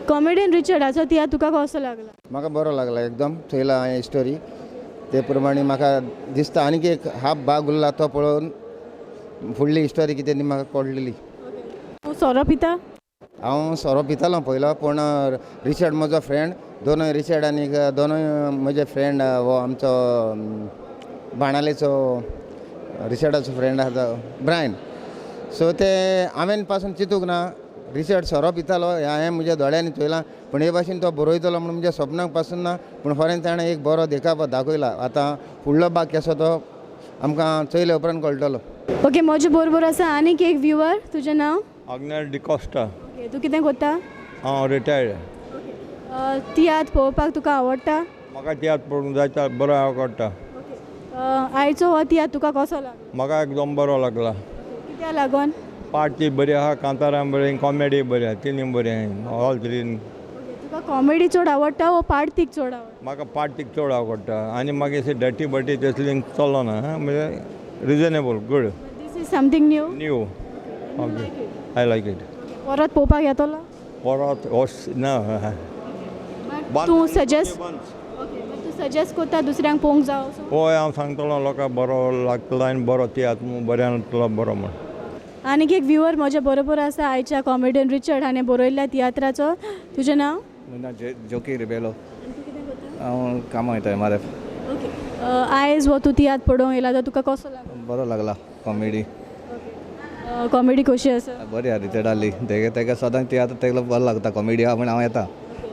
Comedian Richard हाचो तियात्र तुका कसो लागला? म्हाका बरो लागला एकदम. चोयला हांवें स्टोरी, ते प्रमाणे म्हाका दिसता आनीक एक हाफ भाग उरला तो पळोवन फुडली स्टोरी कितें ती म्हाका कळटली. तूं सोरो पिता? हांव सोरो पितालो पयलो, पूण रिचर्ड म्हजो फ्रेंड, दोनूय रिचर्ड आनी दोनूय म्हजे फ्रेंड, हो आमचो बाणालेचो रिचर्डाचो फ्रेंड आसा तो ब्रायन. सो ते हांवें पासून चिंतूंक ना रिचर्ड सोरो पितालो हें हांवें म्हज्या दोळ्यांनी चोयलां, पूण हे भाशेन तो बरयतलो म्हणून म्हज्या सपनाक पासून ना. पूण खरें ताणें एक बरो देखावो दाखयला. आतां फुडलो भाग कसो तो आमकां चोयले उपरांत कळटलो. ओके, म्हजे बरोबर आसा आनीक एक व्यूवर. तुजें नांव? आग्नेल डिकॉस्टा. ओके, तूं कितें करता? हांव रिटायर्ड. तियात्र पळोवपाक तुका आवडटा? म्हाका तियात्र पळोवंक जायता, बरो आवडटा. आयचो हो तियात्र तुका कसो लागलो? म्हाका एकदम बरो लागला. कित्याक लागून? पार्टी बरी आहा, कांतारां बरी, कॉमेडी बरी आहा, तिनूय बरी आहा, ऑल थ्री. तुका कॉमेडी चड आवडटा वो पार्टीक चड आवडटा? म्हाका पार्टीक चड आवडटा आनी मागीर डटी बटी तसली चलना, म्हणजे reasonable, good. This is something new. New, okay, I like it. परत पळोवपाक येतलो? परत वच ना. तूं सजेस्ट, तूं सजेस्ट करता दुसऱ्यांक पळोवंक जावं? हय, हांव सांगतलो लोकांक बरो लागतलो आनी बरो तियात्र बऱ्यान जातलो बरो म्हूण. आनीक एक व्यूवर म्हज्या बरोबर आसा आयच्या कॉमेडियन रिचर्ड हाणें बरयल्ल्या तियात्राचो. तुजें नांव? म्हजें नांव जोकी रिबेलो. हांव कामाक वयता एम आर एफ. ओके, आयज हो तूं तियात्र पळोवंक येयला तो तुका कसो लागलो? बरो लागला. कॉमेडी. कॉमेडी कशी आसा? बरी आहा रिचर्डाली. तेका सदांच तियात्र तेका बरो लागता, कॉमेडी आहा म्हूण हांव येता.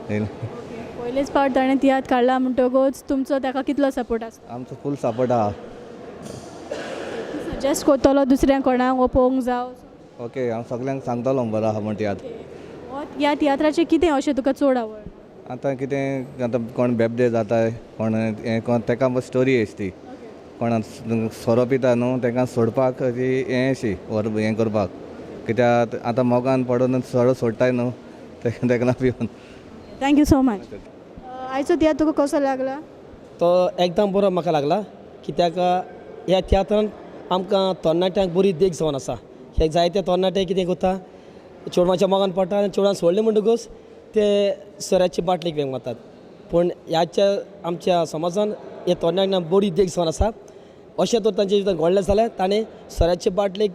पयलेच फावट ताणें तियात्र काडला म्हणटकूच तुमचो ताका कितलो सपोर्ट आसा? आमचो फूल सपोर्ट आहा. सजेस्ट करतलो दुसऱ्यांक कोणाक हो पळोवंक जावं? ओके, हांव सगल्यांक सांगतलो बरो आहा म्हूण तियात्र. ह्या तियात्राचें कितें अशें तुका चड आवड? आतां कितें आतां कोण बेबदे जाताय, कोण हें कोण, तेका स्टोरी अशी ती कोणा सोरो पिता न्हू तेका सोडपाक ती हें अशी वर हें करपाक, कित्याक आतां मोगान पडून सोरो सोडटाय न्हू तेका ना पिवन. Thank you so much. आयचो तियात्र तुका कसो लागला? तो एकदम बरो म्हाका लागला, कित्याक ह्या तियात्रान आमकां तरणाट्यांक बरी देख जावन आसा. हे जायते तरणाटे कितें करता, चेडवाच्या मोगान पडटा आनी चेडवान सोडलें म्हणटकूच ते सोऱ्याची बाटलेक वेंग मारतात. पूण ह्याच्या आमच्या समाजान हे तरणाट्यांक बरी देख जावन आसा. अशें तर तांच्या जिवितांत घडलें जाल्यार ताणें सोऱ्याचे बाटलेक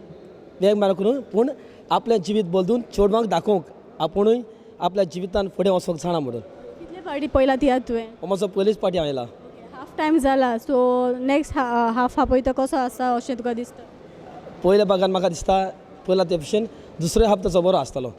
वेंग मारप न्हू, पूण आपलें जिवीत बदलून चेडवांक दाखोवंक आपुणूय आपल्या जिवितान फुडें वचोंक जाणा म्हणून. कितले फावटी पयला तियात्र तुवें? हो म्हजो पयलीच फावटी हांव येयला. हाफ टायम जाला, सो नेक्स्ट हाफ पळय तो कसो आसा अशें तुका दिसता? पयल्या भागान म्हाका दिसता पयला ते भशेन दुसरो हाफ ताचो बरो आसतलो.